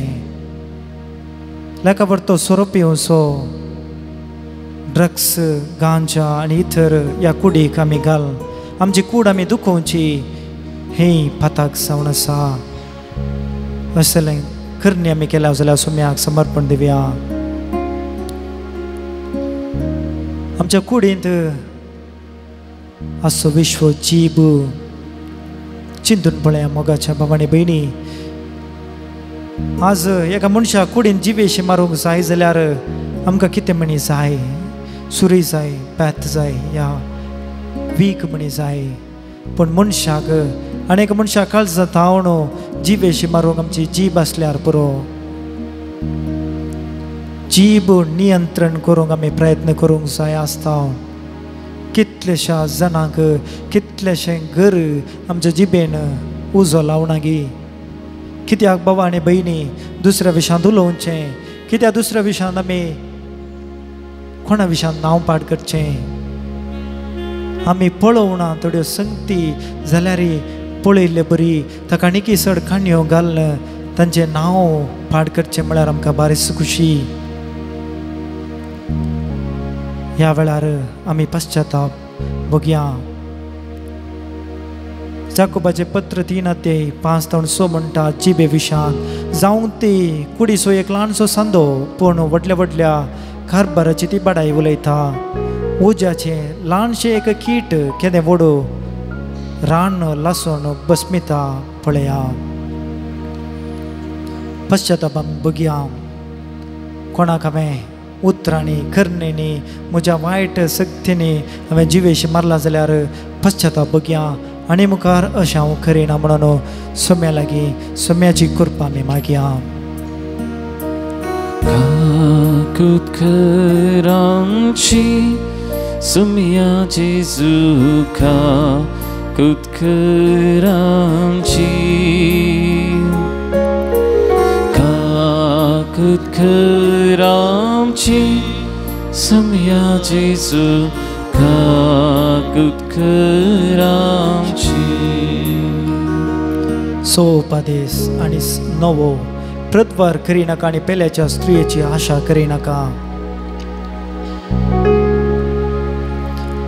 लेका वरतो सोरो पिवचो, ड्रग्स गांजा आनी इतर ह्या कुडीक आमी घाल आमची कूड आमी दुखोवची ही पाताक जावन आसा. असलें करणी आमी केल्या जाल्यार सोम्याक समर्पण दिवया. आमच्या कुडींत आसो विश्व जीब चिंतून पळया मोगाच्या बाबा आनी भयणी. आज एका मनशा कुडीन जिवेशी मारूंक जाय जाल्यार आमकां कितें म्हणी जाय? सुरी जाय, पॅत जाय, या वीक म्हणी जाय. पूण मनशाक आनी एका मनशाक काळजा तावन जिवेशी मारूंक आमची जीब आसल्यार पुरो. जीब नियंत्रण करूंक आमी प्रयत्न करूंक जाय आसता. कितलेश्या जाणांक कितलेशें घर आमच्या जिबेन उजो लावना गी? कित्याक बाबा आनी भयणी दुसऱ्या विशांत उलोवचें? कित्याक दुसऱ्या विशांत आमी कोणा विशांत नांव पाड करचें? आमी पळोवना थोड्यो संगती जाल्यार पळयल्ले बरी ताका आनीक चड काणयो घालून तांचें नांव पाड करचें म्हळ्यार आमकां बारीच खुशी. ह्या वेळार आमी पश्चाताप बघया. जाकोबाचें पत्र 3:5-6 म्हणटा, जिबे विशांत जावं ती कुडीचो एक ल्हानसो सांदो, पूण व्हडल्या व्हडल्या कारभाराची ती बडाय उलयता. उज्याचें ल्हानशें एक कीट केदें व्हड रान लासून बसमिता पळया. पश्चाताप आमी बघया. कोणाक हांवें उतरांनी करणेंनी म्हज्या वायट शक्तींनी हांवें जिवेशी मारला जाल्यार पश्चाताप बघया आनी मुखार अशें हांव करिना म्हणून सोम्या लागीं सोम्याची कृपा आमी मागया. काकूत कर आमची सुम्या जेजू, काकूत कर आमची, काकूत कर आमची सुम्या जेजू, काकूत कर आमची. सो उपादेश आनी नवो, प्रद्वार करिनाका आनी पेल्याच्या स्त्रियेची आशा करिनाका.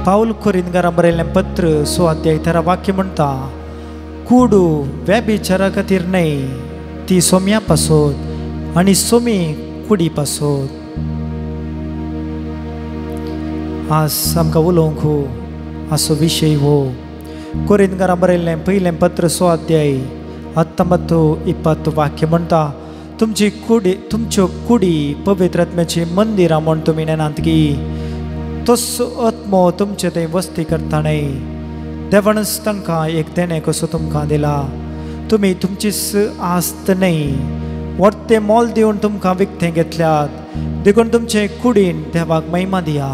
पावल कोरिंदकारां बरयल्लें पत्र 6 अध्याय 13 वाक्य म्हणटा, कुडू व्यभिचारा खातीर न्हय, ती सोम्या पासत आनी सोमी कुडी पासत. आज आमकां उलोवंक असो विशय हो. कोरिंदकारां बरयल्लें पयलें पत्र 6 अध्याय 19 20 वाक्य म्हणटा, तुमची कुडी तुमच्यो कुडी पवित्र आत्म्याची मंदिरां म्हूण तुमी नेनात की तसो आत्मो तुमचे थंय वस्ती करता न्हय. देवानच तांकां एक देणें कसो तुमकां दिला. तुमी तुमचीच आस्त न्हय, वरतें मोल दिवन तुमकां विकतें घेतल्यात, देखून तुमचे कुडीन देवाक महिमा दिया.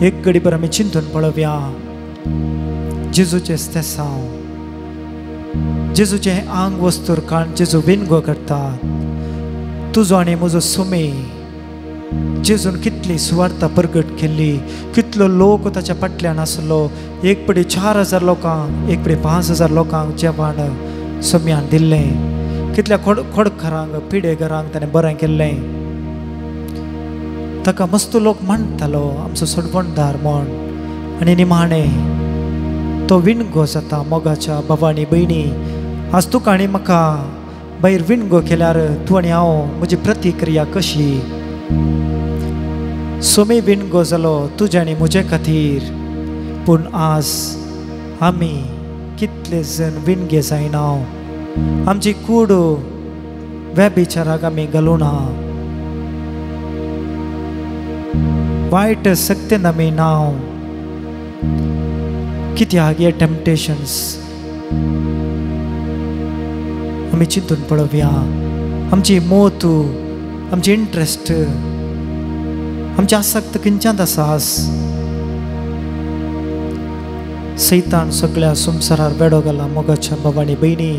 एक घडीभर आमी चिंतून पळोवया जेजूचें स्तेसांव, जेजूचें आंग वस्तूर काण जेजू विनगो करता. तुजो आनी म्हजो सुमी जेजून कितली सुवार्ता प्रगट केल्ली, कितलो लोक ताच्या फाटल्यान आसलो. एक पडी 4000 लोकांक, एक पडी 5000 लोकांक जेवण सोम्यान दिल्लें. कितल्या खोडखरांक पिडेघरांक ताणें बरें केल्लें. ताका मस्त लोक म्हणटालो आमचो सोडवणदार म्हण. आनी निमाणें तो विणगो जाता. मोगाच्या बाबा आनी भयणी, आज तुका आनी म्हाका भायर विणगो केल्यार तूं आनी हांव म्हजी प्रतिक्रिया कशी? सोमी विणगो जालो तुज्या आनी म्हजे खातीर, पूण आज आमी कितले जण विणगे जायना. आमची कूड व्यभिचाराक आमी घालुना, वायट सक्तेन आमी नांव. कित्याक हे टेम्पटेशन्स आमी चिंतून पळोवया. आमची मोत, आमची इंट्रस्ट, आमची आसक्त खंयच्यान आसा? सैतान सगळ्या संवसारार वेडो घाला. मोगाच्या बाबा आनी भयणी,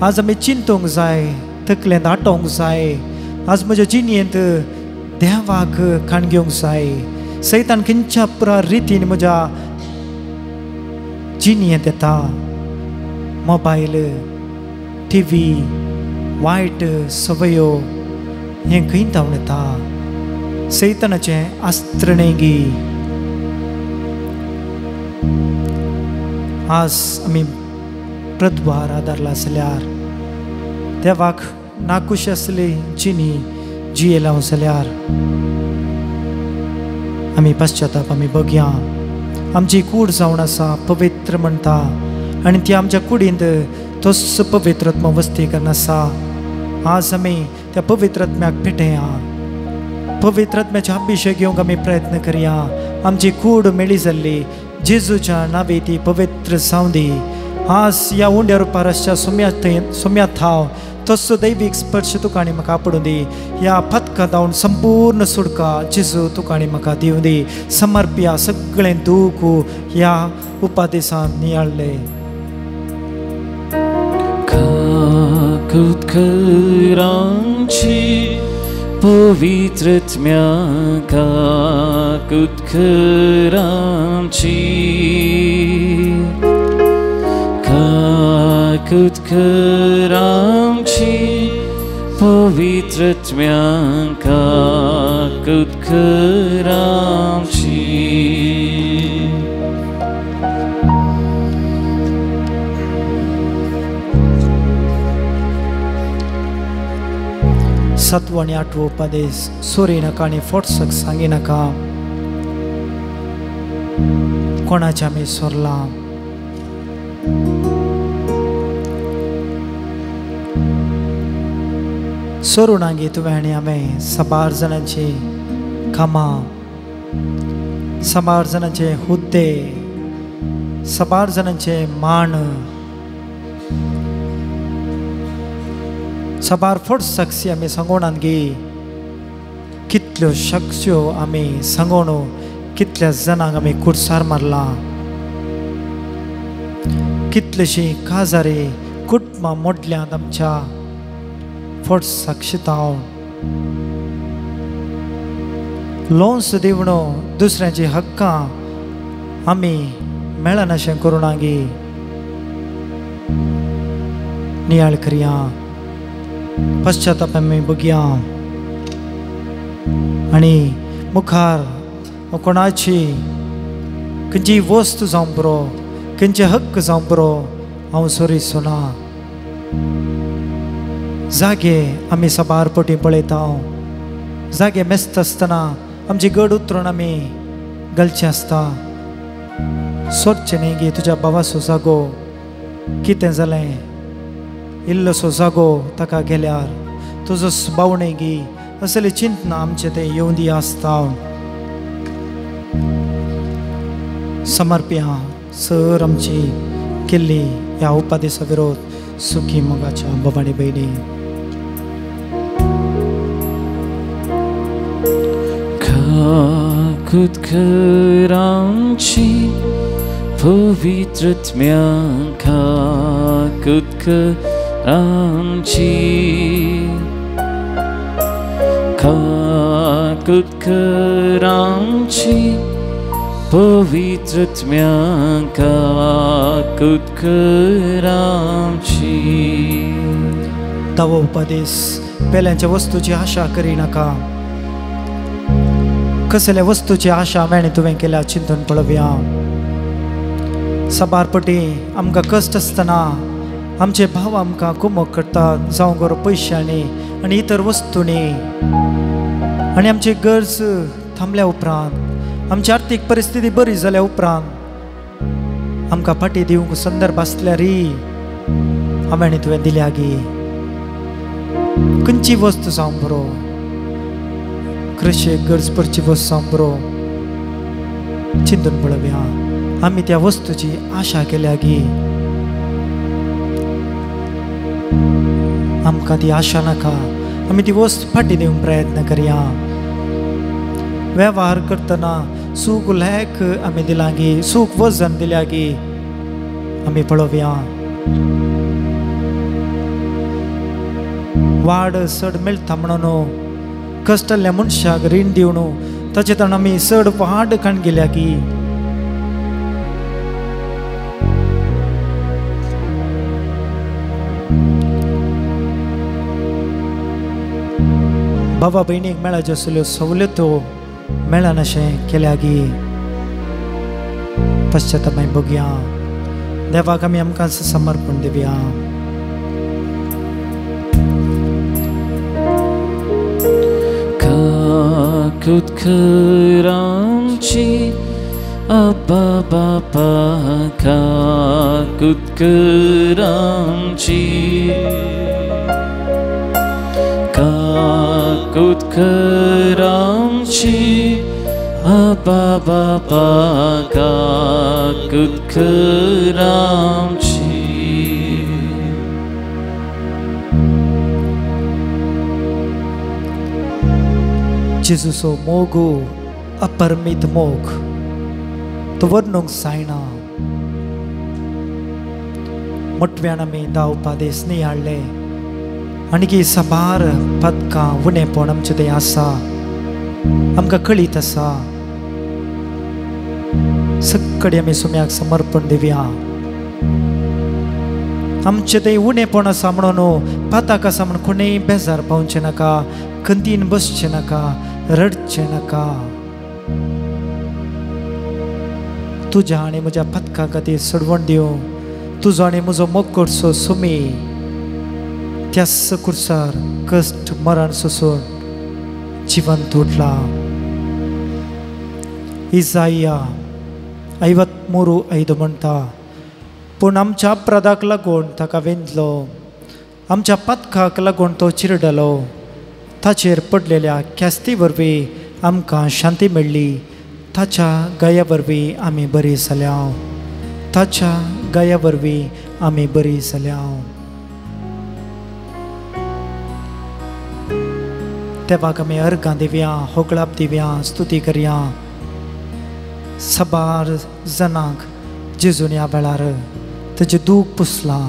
आज आमी चिंतूंक जाय, तकलेंत आटोवंक जाय. आज म्हज्या जिणेंत देवाक काण घेवंक जाय. सैतान खंयच्या पुरा रितीन म्हज्या जिणेंत येता. मोबायल, टिवी, वायट सवयो हें खंय धांवन येता? सैतानाचें अस्त्र न्हय. आज आमी प्रद्वार आदारला जाल्यार, देवाक नाखुश आसली जिणी जियेला जाल्यार आमी पश्चाताप आमी बघया. आमची कूड जावन आसा पवित्र म्हणटा आनी ती आमच्या कुडींत तोच पवित्र आत्मो वस्ती करून आसा. आज आमी त्या पवित्र आत्म्याक भेटया. पवित्र आत्म्याचे अभिशेक घेवंक आमी प्रयत्न करया. आमची कूड मेळी जाल्ली जेजूच्या नांवे ती पवित्र जावं दी. आज ह्या उंड्या रुपार आसच्या सोम्या थाव तसो दैवीक स्पर्श तुका आनी म्हाका पडूं दी. ह्या पथका धांवन संपूर्ण सुडका जेजू तुका आनी म्हाका दिवं दी. समर्पया सगळें दूख ह्या उपादेसान नियाळ्ळें. काकूत कर आमची पवित्र आत्म्या, काकूत कर आमची, काकूत कर आमची पवित्र आत्म्या, काकूत कर आमची. सातवो आनी आठवो उपदेश, सोरी नाका आनी फोटसक सांगी नाका. कोणाच्या आमी सोरलां? सोरू नागी तुवें आनी हांवें साबार जाणांची कामां, साबार जाणांचे हुद्दे, साबार जाणांचे मान, साबार फोट साक्षी आमी सांगोणान गी. कितल्यो शक्त्यो आमी सांगोण कितल्या जाणांक आमी कुर्सार मारला, कितलेशीं काजारी कुटुंबां मोडल्यांत आमच्या फोट साक्षितावन. लोन्स दिवणो दुसऱ्यांची हक्कां आमी मेळनाशें करूं गी. नियाळ करया, पश्चाताप आमी बघया आनी मुखार कोणाची खंयची वस्त जावं बरो, खंयचे हक्क जावं बरो हांव सोरिचो ना। जागे आमी साबार पटी पळयता, जागे मेस्त आसतना आमची गड उतरून आमी घालचें आसता। सोदचें न्ही गे तुज्या भावाचो जागो कितें जालें, इल्लोसो जागो ताका गेल्यार तुजो भाव न्ही गी, असले चिंतना आमचें तें येवंदी दी आसता। समर्प्या सर आमची केल्ली ह्या उपादेसा विरोध सुखी मोगाच्या बाबांनी भयणी। काकूत कर आमची पवित्रत्म्या, काकूत कर आमची, काकूत कर आमची पवित्रत्म्या, काकूत कर आमची। तवो उपदेश पेल्यांच्या वस्तूची आशा करी नाका, कसल्या वस्तूची आशा हांवें तुवें केल्या चिंतून पळोवया। साबार पटी आमकां कश्ट आसतना आमचे भाव आमकां कुमक करतात, जावं गोरो पयशांनी आनी इतर वस्तूंनी, आनी आमची गरज थांबल्या उपरांत, आमची आर्थीक परिस्थिती बरी जाल्या उपरांत आमकां फाटी दिवंक संदर्भ आसल्यारय हांवें तुवें दिल्या गी। खंयची वस्त जावं बरो, कृशेक गरज पडची वस्त जावं बरो, चिंतून पळोवया आमी त्या वस्तूची आशा केल्या गी। आमकां ती आशा नाका, आमी ती वस्त फाटी दिवंक प्रयत्न करया। वेव्हार करतना सूख लेख आमी दिलां गी, सूख वजन दिल्या गी आमी पळोवया। वाड चड मेळटा म्हणून कश्टल्ल्या मनशाक रीण दिवन ताचे ताण आमी चड वाड काण गेल्या की। बाबा भयणीक मेळाच्यो आसल्यो सवलत्यो मेळनाशें केल्या गी। पश्चाताप बघया, देवाक आमी आमकां समर्पण दिवया। काकूत कर आमची अब्बा बापा, काकूत कर आमची, काकूत कर आमची अब्बा बापा, काकूत कर आमची। जेजूचो मोग अपरमीत मोग तो वर्णूंक जायना। मोटव्यान आमी धा उपादेश नियाळ्ळे आनी साबार पदकां उणेपण आमचें तें आसा, आमकां कळीत आसा। सगळे आमी सुम्याक समर्पण दिवया। आमचें तें उणेपण आसा म्हणून पाताक आसा म्हणून कोणूय बेजार पावचें नाका, खंतीन बसचें नाका, रडचें नाका। तुज्या आनी म्हज्या पदका खातीर सोडवण दिवं, तुजो आनी म्हजो मोग करचो सुमी त्याच कुर्सार कश्ट मरण सोसून जिवंत उठला। इजाया 53:5 म्हणटा, पूण आमच्या अपराधाक लागून ताका वेंदलो, आमच्या पदकाक लागून तो चिरडलो, ताचेर पडलेल्या ख्यास्ती वरवीं आमकां शांती मेळ्ळी, ताच्या गाया वरवीं आमी बरी जाल्या, ताच्या गाया वरवीं आमी बरी जाल्या। देवाक आमी अर्गां दिवया, होगळाप दिवया, स्तुती करया। साबार जणांक जेजून ह्या वेळार ताचें दूख पुसलां,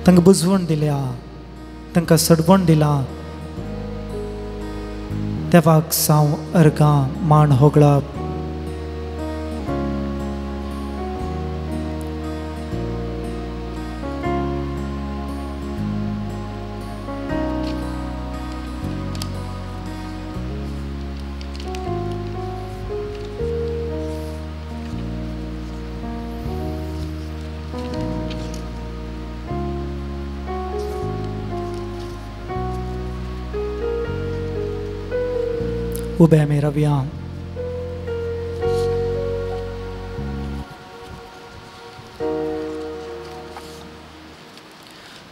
तांकां बुजवण दिल्या, तांकां सडवण दिलां। देवाक जावं अर्गां मान होगळप। उबे आमी रावया.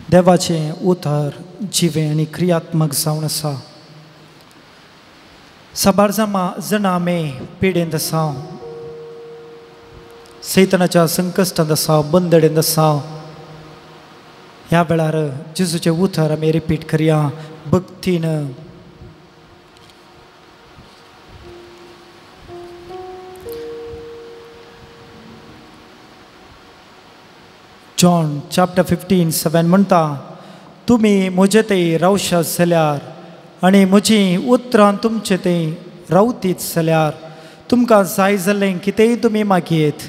देवाचें उतर जिवें आनी क्रियात्मक जावन आसा. साबार जाणां आमी पिडेंत आसा, सैतानाच्या संकश्टांत आसा, बंदडेंत आसा. ह्या वेळार जेजूचें उतर आमी रिपीट करया भक्तीन. जॉन चॅप्टर 15:7 म्हणटा, तुमी म्हजे थंय रावशात जाल्यार आनी म्हजी उतरां तुमचे थंय रावतीत जाल्यार तुमकां जाय जाल्लें कितेंय तुमी मागयेत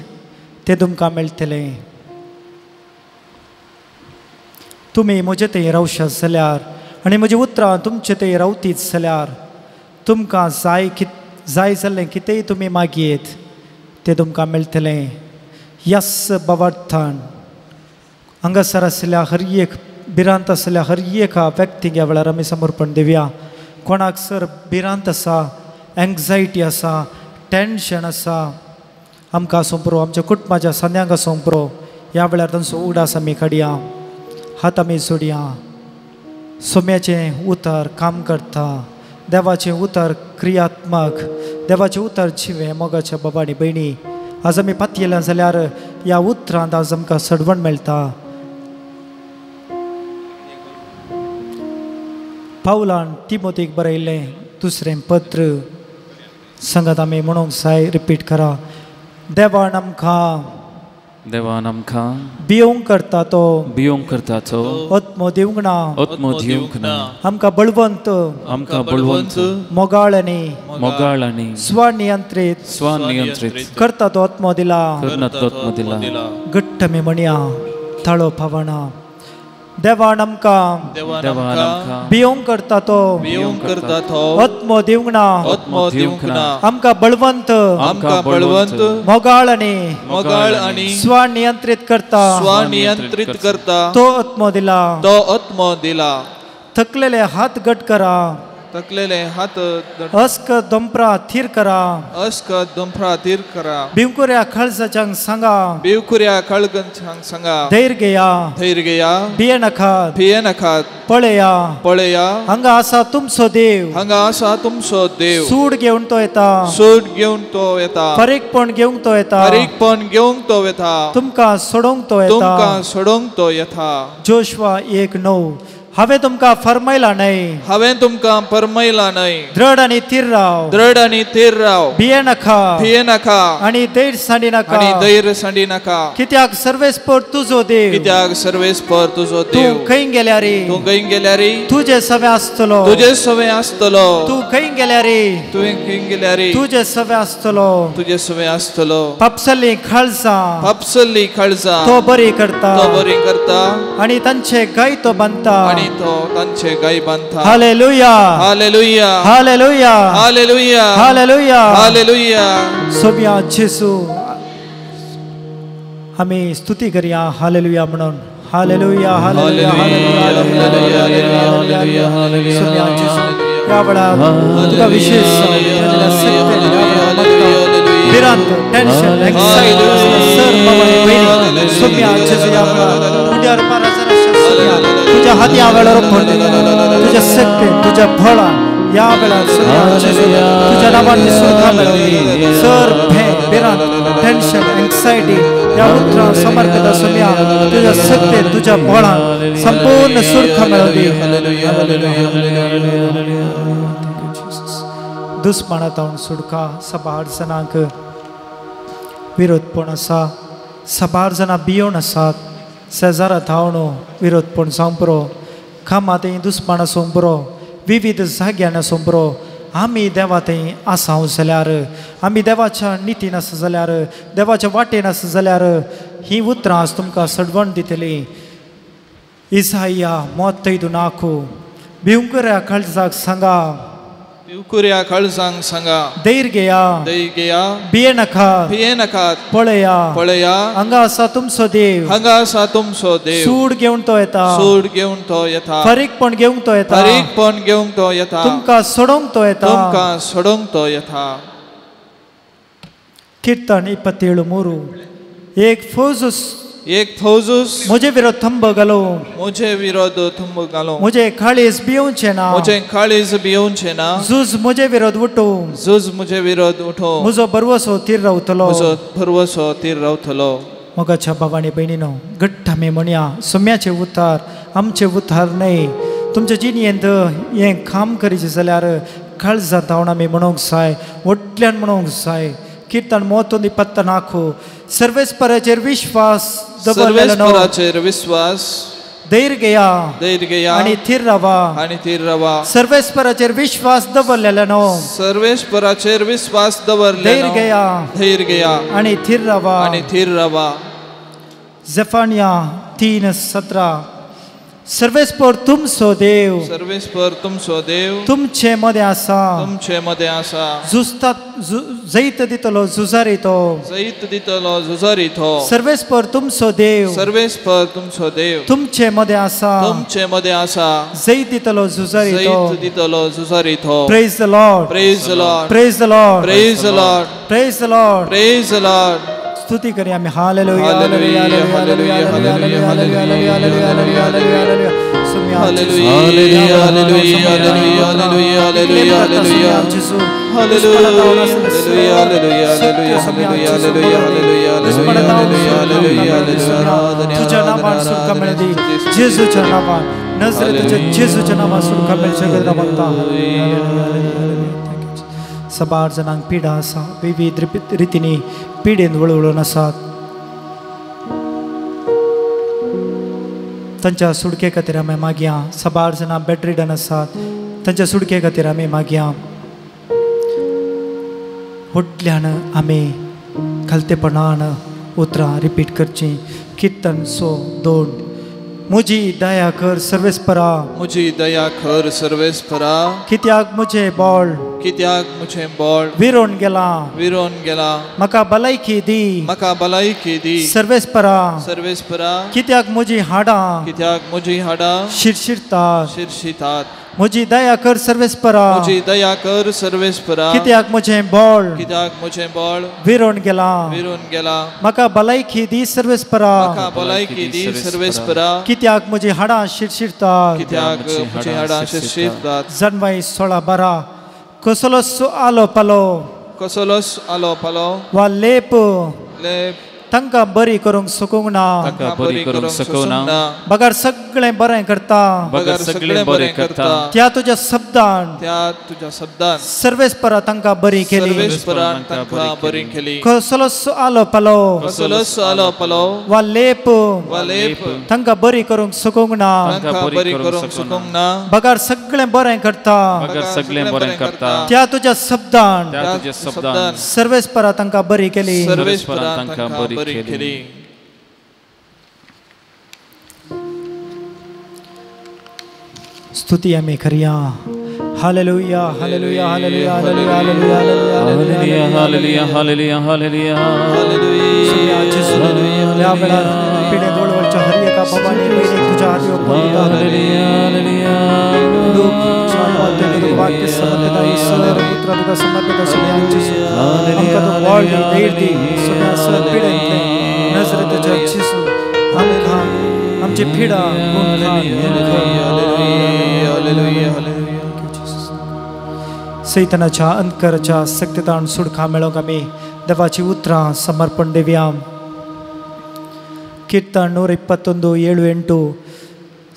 तें तुमकां मेळटलें. तुमी म्हजे थंय रावशात जाल्यार आनी म्हजी उतरां तुमचे थंय रावतीत जाल्यार तुमकां जाय जाल्लें कितेंय तुमी मागयेत तें तुमकां मेळटलें. यस बाबार्थान हांगासर आशिल्ल्या हर एक भिरांत आशिल्ल्या हर एका व्यक्तीक ह्या वेळार आमी समर्पण दिवया. कोणाक सर भिरांत आसा, एंग्जायटी आसा, टेंशन आसा, आमकां सोंपरो, आमच्या कुटुंबाच्या सांद्यांक सोंपरो. ह्या वेळार तांचो उडास आमी काडया, हात आमी जोडया. सोम्याचें उतर काम करता, देवाचें उतर क्रियात्मक, देवाचें उतर जिवें. मोगाच्या बाबा आनी भयणी, आज आमी पातयेल्या जाल्यार ह्या उतरांत आज आमकां सडवण मेळटा. पावलान तिमोतीक बरयल्लें दुसरें पत्र सांगात आमी म्हणूंक जाय, रिपीट करा. देवान आमकां भियोंक करता तो, आत्मो दिवंक ना, आमकां बळवंत, मोगाळ आनी स्वनियंत्रीत करता तो आत्मो दिला. घट्ट आमी म्हणया, ताळो पावना. देवान आमकां भियोंक करता तो, आत्मो दिवंक ना, आमकां बळवंत, मोगाळ आनी स्वनियंत्रीत करता तो आत्मो दिला. थकलेले हात घट करा, अस्क दोंपरा थीर करा, भिवकुऱ्या काळजाच्यांक सांगा, धैर्य घेया, भियेनाकात, पळया, हांगा आसा तुमचो देव, सूड घेवन तो येता, फरीकपण घेवंक तो येता, तुमकां सोडोवंक तो येता. जोशुआ 1:9 हांवें तुमकां फरमायला न्हय, दृढ आनी थीर राव, भियेनाका आनी धैर्य सांडी नाका, कित्याक सर्वेस्पर तुजो देव, तूं खंय गेल्यार तुजे सवें आसतलो, तूं खंय गेल्यार तुजे सवें आसतलो. पापसल्ली काळजां तो बरी करता आनी तांचे गाय तो बांदता. Hallelujah, hallelujah, hallelujah, hallelujah. सोम्या जेसू आमी स्तुती करया, हालेलुया म्हणून. Hallelujah, hallelujah, hallelujah. सोम्या जेसू ह्या वेळार तुका विशेष भिरांत, टेन्शन, एंग्जायटी सर बाबा भयणी, सोम्या जेसू ह्या वेळार उड्यार पाराजर तुझ्या हात या वेळार पडले, तुझ्या शक्ती, तुझ्या फळान या वेळार तुझ्या नावान सुखा मेळवली. सर भे भिरांत, टेन्शन, एंग्जायटी या उतरां समर्पित आसुया तुझ्या शक्ती, तुझ्या फळान संपूर्ण सुरखा मेळवली. दुस्माना तावन सुडका. साबार जाणांक विरोधपण आसा, साबार जाणां भियोन आसात, शेजारा धांवणो विरोधपण जावंक पुरो, कामां थंय दुस्माण आसूंक पुरो, विविध जाग्यान आसूंक पुरो. आमी देवा थंय आसा जाल्यार, आमी देवाच्या नितीन आसा जाल्यार, देवाच्या वाटेन आसा जाल्यार हीं उतरां आज तुमकां सडवण दितली. इसाया 32:4 भिवंकऱ्या काळजाक सांगा, भिवकुऱ्या काळजांक सांगा, धैर्य घेया, धैर्य घेया, भिये नाकात, भिये नाकात, पळया, पळया, हांगा आसा तुमचो देव, हांगा आसा तुमचो देव, सूड घेवन तो येता, सूड घेवन तो येता, फारीकपण घेवंक तो येता, फारीकपण घेवंक तो येता, तुमकां सोडोवंक तो येता, तुमकां सोडोवंक तो येता. कीर्तन 27:3. एक फौज, एक फौजूस म्हजे विरोध थंब घालो, म्हजे विरोध थंब घालो, म्हजे काळीज भियोवचें ना, म्हजे काळीज भियोवचें ना, झूज म्हजे विरोध उठो, झूज म्हजे विरोध उठो, म्हजो भरवसो थीर रावतलो, म्हजो भरवसो थीर रावतलो. मोगाच्या भावांनी भयणीनो, घट्ट आमी म्हणया, सोम्याचे उतार आमचे उतार न्हय. तुमच्या जिणेंत हें काम करीचें जाल्यार काळजां धांवन आमी म्हणूंक जाय, व्हडल्यान म्हणूंक जाय. कीर्तन 34. सर्वेस्पराचेर विश्वास दवरलेलो, सर्वेस्पराचेर विश्वास, धैर्य घेया, धैर्य घेया आनी थीर रावा, आनी थीर रावा, सर्वेस्पराचेर विश्वास दवरलेलो, सर्वेस्पराचेर विश्वास दवरलेलो, धैर्य घेया, धैर्य घेया आनी थीर रावा, आनी थीर रावा. जेफानिया 3:17. सर्वेस्पर तुमचो देव, सर्वेस्पर तुमचो देव, तुमचे मदें आसा, तुमचे मदें आसा, झुजता जैत दितलो झुजारी तो, जैत दितलो झुजारी तो, सर्वेस्पर तुमचो देव, सर्वेस्पर तुमचो देव, तुमचे मदें आसा, तुमचे मदें आसा, जैत दितलो झुजारी तो, जैत दितलो झुजारी तो. Praise the Lord, praise the Lord, praise the Lord, praise the Lord, praise the Lord, praise the Lord. स्तुति करें हमें. Hallelujah, hallelujah, hallelujah, hallelujah, hallelujah, hallelujah, hallelujah, hallelujah. Hallelujah, hallelujah, hallelujah, hallelujah, hallelujah, hallelujah, hallelujah, hallelujah, hallelujah, hallelujah, hallelujah, hallelujah. तुझ्या नावान सुटका मेळदी, जेजूच्या नावान, नजरेच्या जेजूच्या नावान सुटका मेळचे गरज मागता. सबार जणांक पिडा आसा, विविध रितींनी पिडेन वळवळून आसात. तांच्या सुडके खातीर आमी मागया. सबार जाणां बेडरिडन आसात, तांच्या सुडके खातीर आमी मागया. व्हडल्यान आमी खालतेपणान उतरां रिपीट करचीं. कीर्तन 102. म्हजी दया कर सर्वेस्परा, म्हजी दया कर सर्वेस्परा, कित्याक म्हजें बोळ, कित्याक म्हजें बोळ विरोन गेला, विरोन गेला, म्हाका भलायकी दी, म्हाका भलायकी दी, सर्वेस्परा, सर्वेस्परा, कित्याक म्हजी हाडां, कित्याक म्हजी हाडां शिरशिरतात, शिरशिरतात, म्हजी दया कर सर्वेस्परा, म्हजी दया कर सर्वेस्परा, कित्याक म्हजें बोळ, कित्याक म्हजें बोळ विरोन गेला, विरोन गेला, म्हाका भलायकी दी सर्वेस्परा, म्हाका भलायकी दी सर्वेस्परा, कित्याक म्हजी हाडां शिरशिरतात, कित्याक म्हजी हाडां शिरशिरतात. जनवाई 16:12. कसलोच आलो पालो, कसलोच आलो पालो वा लेप, लेप तांकां बरी करूंक शकूंक ना, तांकां बरी करूंक शकूंक ना, बगर सगळें बरें करता, बगर सगळें बरें करता, त्या तुज्या शब्दान, त्या तुज्या शब्दान सर्वेस्परा तांकां बरी केली, सर्वेस्परा तांकां बरी केली. कसलोच आलो पालो, कसलोच आलो पालो वा लेप, वा लेप तांकां बरी करूंक शकूंक ना, तांकां बरी करूंक शकूंक ना, बगर सगळें बरें करता, बगर सगळें बरें करता, त्या तुज्या शब्दान, त्या तुज्या शब्दान सर्वेस्परा तांकां बरी केली, सर्वेस्परा तांकां बरी केली. स्तुति आमी करया. Hallelujah, hallelujah, hallelujah, hallelujah, hallelujah, hallelujah, hallelujah, hallelujah, hallelujah. ह्या वेळार पिढे दोळवळच्या हर एका बाबांनी बहिणीक तुज्या हाती ओंपता. वाक्य समर्पित सर पुत्र तुका समर्पित जेजू, आमकां तूं बळ दी, धैर्य दी. सगळ्या सर पिडेंतलें नजरेच्या जेजू, आमकां आमची पिडा सैतानाच्या अंधकाराच्या शक्तीतान सुडखा मेळोवंक आमी देवाची उतरां समर्पण देवया. कीर्तन 121 7-8.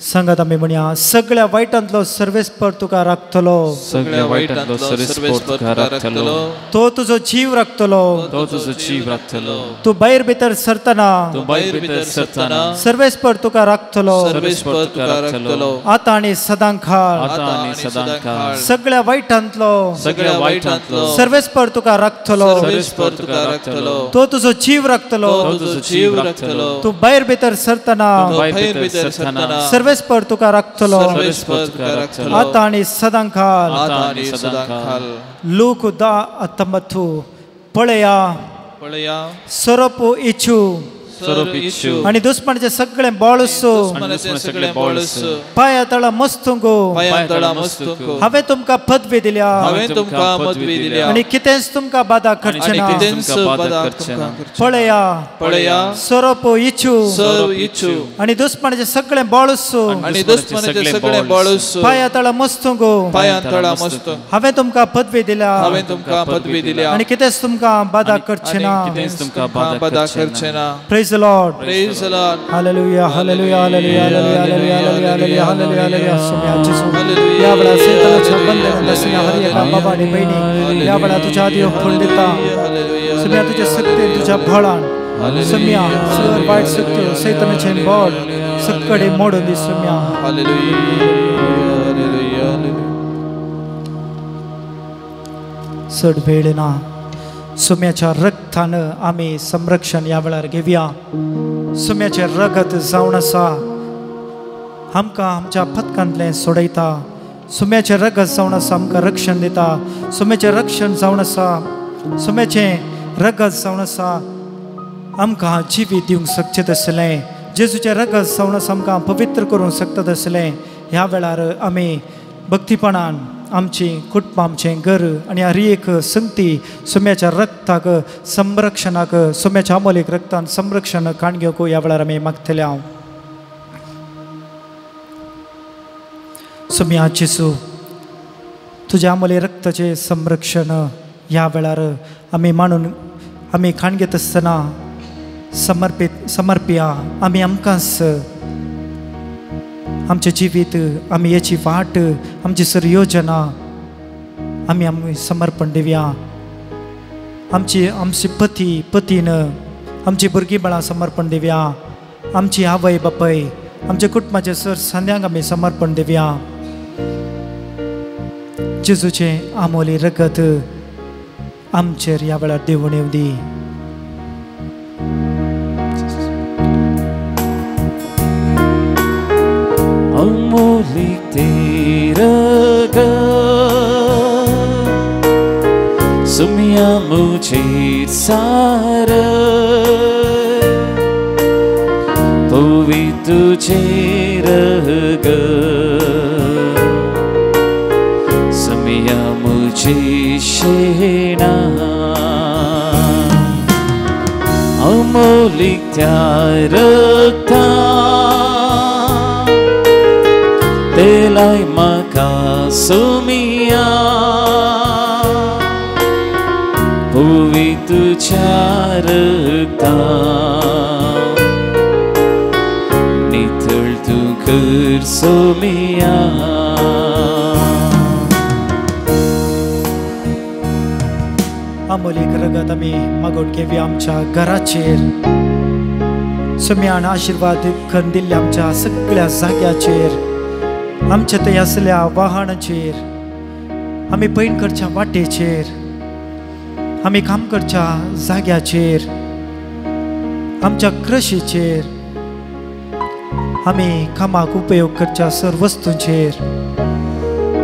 सांगात आमी म्हणया, सगळ्या वायटांतलो सर्वेस्पर तुका राखतलो, सगळ्या वायटांतलो सर्वेस्पर तुका राखतलो, तो तुजो जीव राखतलो, तो तुजो जीव राखतलो, तूं भायर भितर सरतना, तूं भायर भितर सरतना, सर्वेस्पर तुका राखतलो, सर्वेस्पर तुका राखतलो, आतां आनी सदांकाळ, आतां आनी सदांकाळ, सगळ्या वायटांतलो, सगळ्या वायटांतलो सर्वेस्पर तुका राखतलो, सर्वेस्पर तुका राखतलो, तो तुजो जीव राखतलो, तो तुजो जीव राखतलो, तूं भायर भितर सरतना, भायर भितर सरतना, सर्वेस्पर सर्वेस्पर तुका राखतलो, आतां आनी सदांकाल। लूक 10:19 पळया सोरोप इच्छू आनी दुस्मानाचे सगळे बळसो पांया तळा मस्तुंगो हांवें तुमकां पदवी दिल्या आनी कितेंच तुमकां बादा करचें ना। पळया सोरोप इच्छू आनी दुस्मानाचे सगळे बळसो पांया तळा मस्तुंगो हांवें तुमकां पदवी दिल्या आनी कितेंच तुमकां बादा करचें ना। Praise the Lord. Praise the Lord. Hallelujah, hallelujah, hallelujah, hallelujah, hallelujah, hallelujah, hallelujah. सुम्या जेसू या वेळा सैतानाच्या बंधनात असलेल्या हर एका बाबा आणि बहिणी या वेळा तुझ्या आधी ओपण दिता। सुम्या तुझ्या शक्तीन तुझ्या बळान सुम्या सर वाईट शक्ती सैतानाचे बळ सगळे मोडून दी सुम्या। चड वेळ ना, सुम्याच्या रक्तानं आम्ही संरक्षण या वेळार घेवया। सुम्याचें रगत जावन आसा आमकां आमच्या पथकांतलें सोडयता। सुम्याचें रगत जावन आसा आमकां रक्षण दिता। सुम्याचें रक्षण जावन आसा, सुम्याचें रगत जावन आसा आमकां जिवीत दिवंक शकचें तसलें। जेजूचें रगत जावन आसा आमकां पवित्र करूंक शकता तसलें। ह्या वेळार आमी भक्तीपणान आमची कुटुंब, आमचें घर आनी हर एक संगती सुम्याच्या रक्ताक संरक्षणाक, सुम्याच्या अमोलीक रक्तान संरक्षण काण घेवंक ह्या वेळार आमी मागतले हांव। सुम्या जेजू तुज्या अमोली रक्ताचें संरक्षण ह्या वेळार आमी मानून आमी खाण घेत आसतना समर्पिया। आमी आमकांच आमचें जिवीत, आमी हेची वाट, आमची सर योजना आमी आमी समर्पण दिवया। आमची आमची पती पतीन आमची भुरगीं बाळां समर्पण दिवया। आमची आवय बापाय, आमच्या कुटुंबाचे सर सांद्यांक आमी समर्पण दिवया। जेजूचें आमोली रगत आमचेर ह्या वेळार देवून येवं दी। अमोलिक तेरा सुमिया मुझे सारा पोवी तुझे रग सुमिया मुझे शेना अमोलिक तेरा तेलाय म्हाका सुमिया पोवी तुझ्या रक्तान नितळ तूं कर सुमिया। अमोलीक रगत आमी मागोवन घेवया आमच्या घराचेर। सुम्यान आशिर्वाद करून दिल्ल्या आमच्या सगळ्या जाग्याचेर, आमच्या थंय आसल्या वाहनाचेर, आमी पयण करच्या वाटेचेर, आमी काम करच्या जाग्याचेर, आमच्या कृशीचेर, आमी कामाक उपयोग करच्या सर वस्तूंचेर,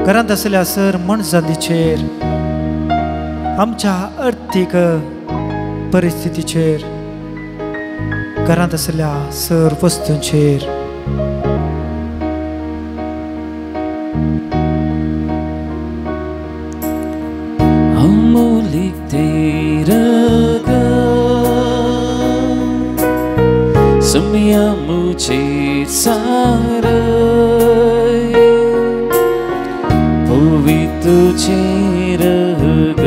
घरांत आसल्या सर मनजातीचेर, आमच्या अर्थीक परिस्थितीचेर, घरांत आसल्या सर वस्तूंचेर। अमोलिक तेरा सुमिया मुझे सारा पोवी तुझे रग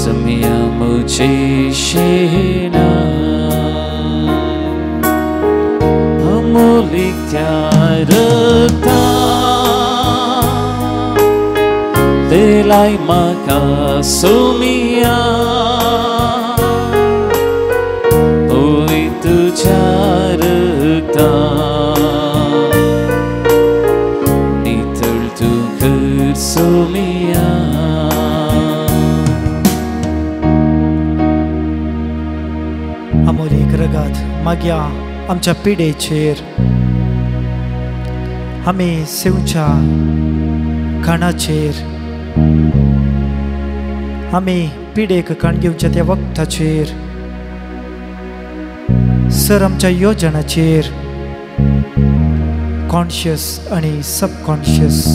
सुमिया मुझे शेना अमोलिक तेरा तेलाय म्हाका सुमिया पोवी तुझ्या रक्तान नितळ तूं कर सुमिया। अमोलीक रगत मागया आमच्या पिडेचेर, आमी सेवच्या खाणाचेर, आमी पिडेक काण घेवच्या त्या वखदाचेर, सर आमच्या योजनाचेर, कॉन्शियस आनी सबकॉन्शियस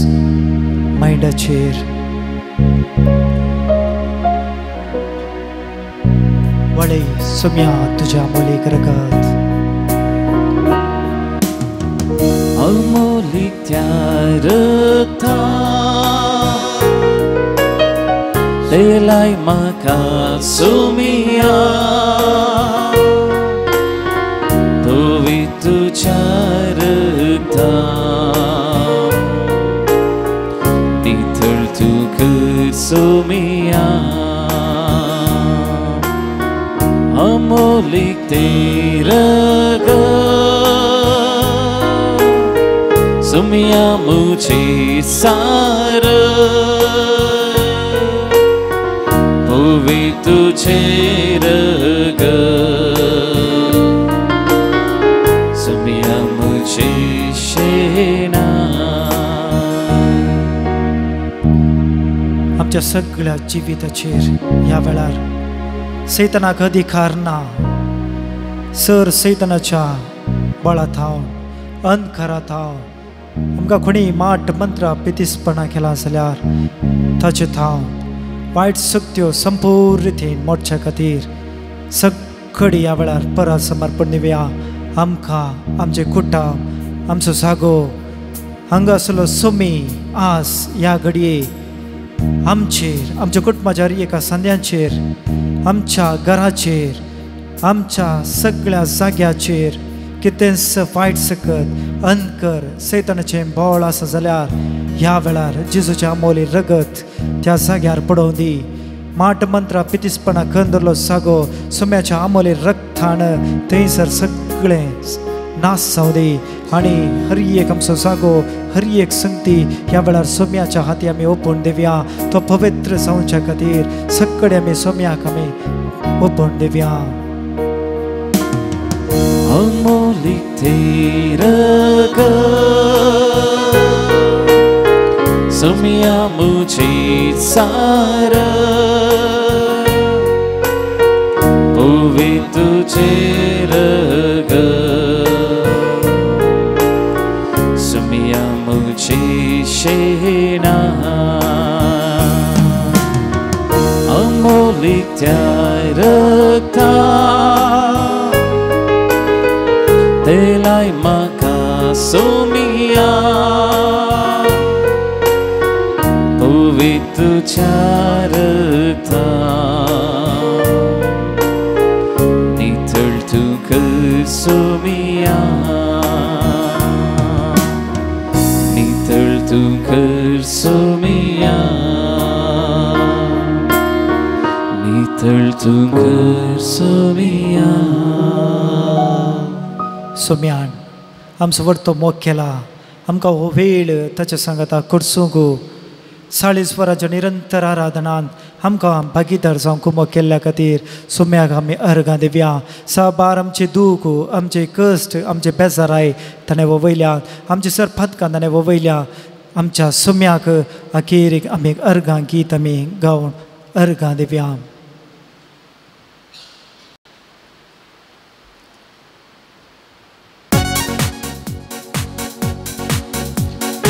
मायंडाचेर वळे सुम्या तुझ्या मोलीक रगत. अमोलीक त्या रगता तेलाय म्हाका सुमिया, तुवें तुज्या रगता नितळ तूं कर सुमिया. अमोलीक तें रगत सुमिया मुझे सार, तुवें तुझे रगत सुमिया मुझे शेना. आमच्या सगळ्या जिविताचेर ह्या वेळार सैतानाक अधिकार ना. सर सैतानाच्या बळा थावन, अंधकारा थावन आमकां कोणी माट मंत्र पितीसपणां केलां जाल्यार ताचे थावन वायट शक्त्यो संपूर्ण रितीन मोडच्या खातीर सगळी ह्या वेळार परत समर्पण दिवया. आमकां आमचें कुटुंब, आमचो जागो हांगा आसलो सुमी आस ह्या घडये आमचेर, आमच्या कुटुंबाच्या एका सांद्यांचेर, आमच्या घराचेर, आमच्या सगळ्या जाग्याचेर कितेंच वायट सकत अंधकर सैतानाचें बोळ आसा जाल्यार ह्या वेळार जेजूच्या आमोली रगत त्या जाग्यार पडोवं दी. माट मंत्रां पितीसपणां कंदरलो जागो सुम्याच्या आमोली रगतान थंयसर सगळें नाश जावं दी. आनी हर एक आमचो जागो, हर एक संगती ह्या वेळार सोम्याच्या हाती आमी ओपून दिवया. तो पवित्र जावच्या खातीर सगळे आमी सोम्याक आमी ओपून दिवया. अमोलीक तें रगत सुमिया मुझे सार, तुवें तुझे रगत सुमिया मुझे शेना. अमोलीक त्या रगता तेलाय म्हाका सुमिया, तुवें तुज्या रगता नितळ तूं कर सुमिया, नितळ तूं कर सुमिया, नितळ तूं कर सुमिया. सोम्यान आमचो व्हडतो मोग केला, आमकां हो वेळ ताच्या सांगाता करसूंक 40 वरांच्या निरंतर आराधनान आमकां भागीदार जावंक मोग केल्ल्या खातीर सोम्याक आमी अर्गां दिवया. साबार आमचे दूख, आमचे कश्ट, आमचे बेजाराय ताणें वयल्या, आमचे सरपातकां ताणें वयल्या. आमच्या सोम्याक अखेरीक आमी अर्गां गीत आमी गावन अर्गां दिवया.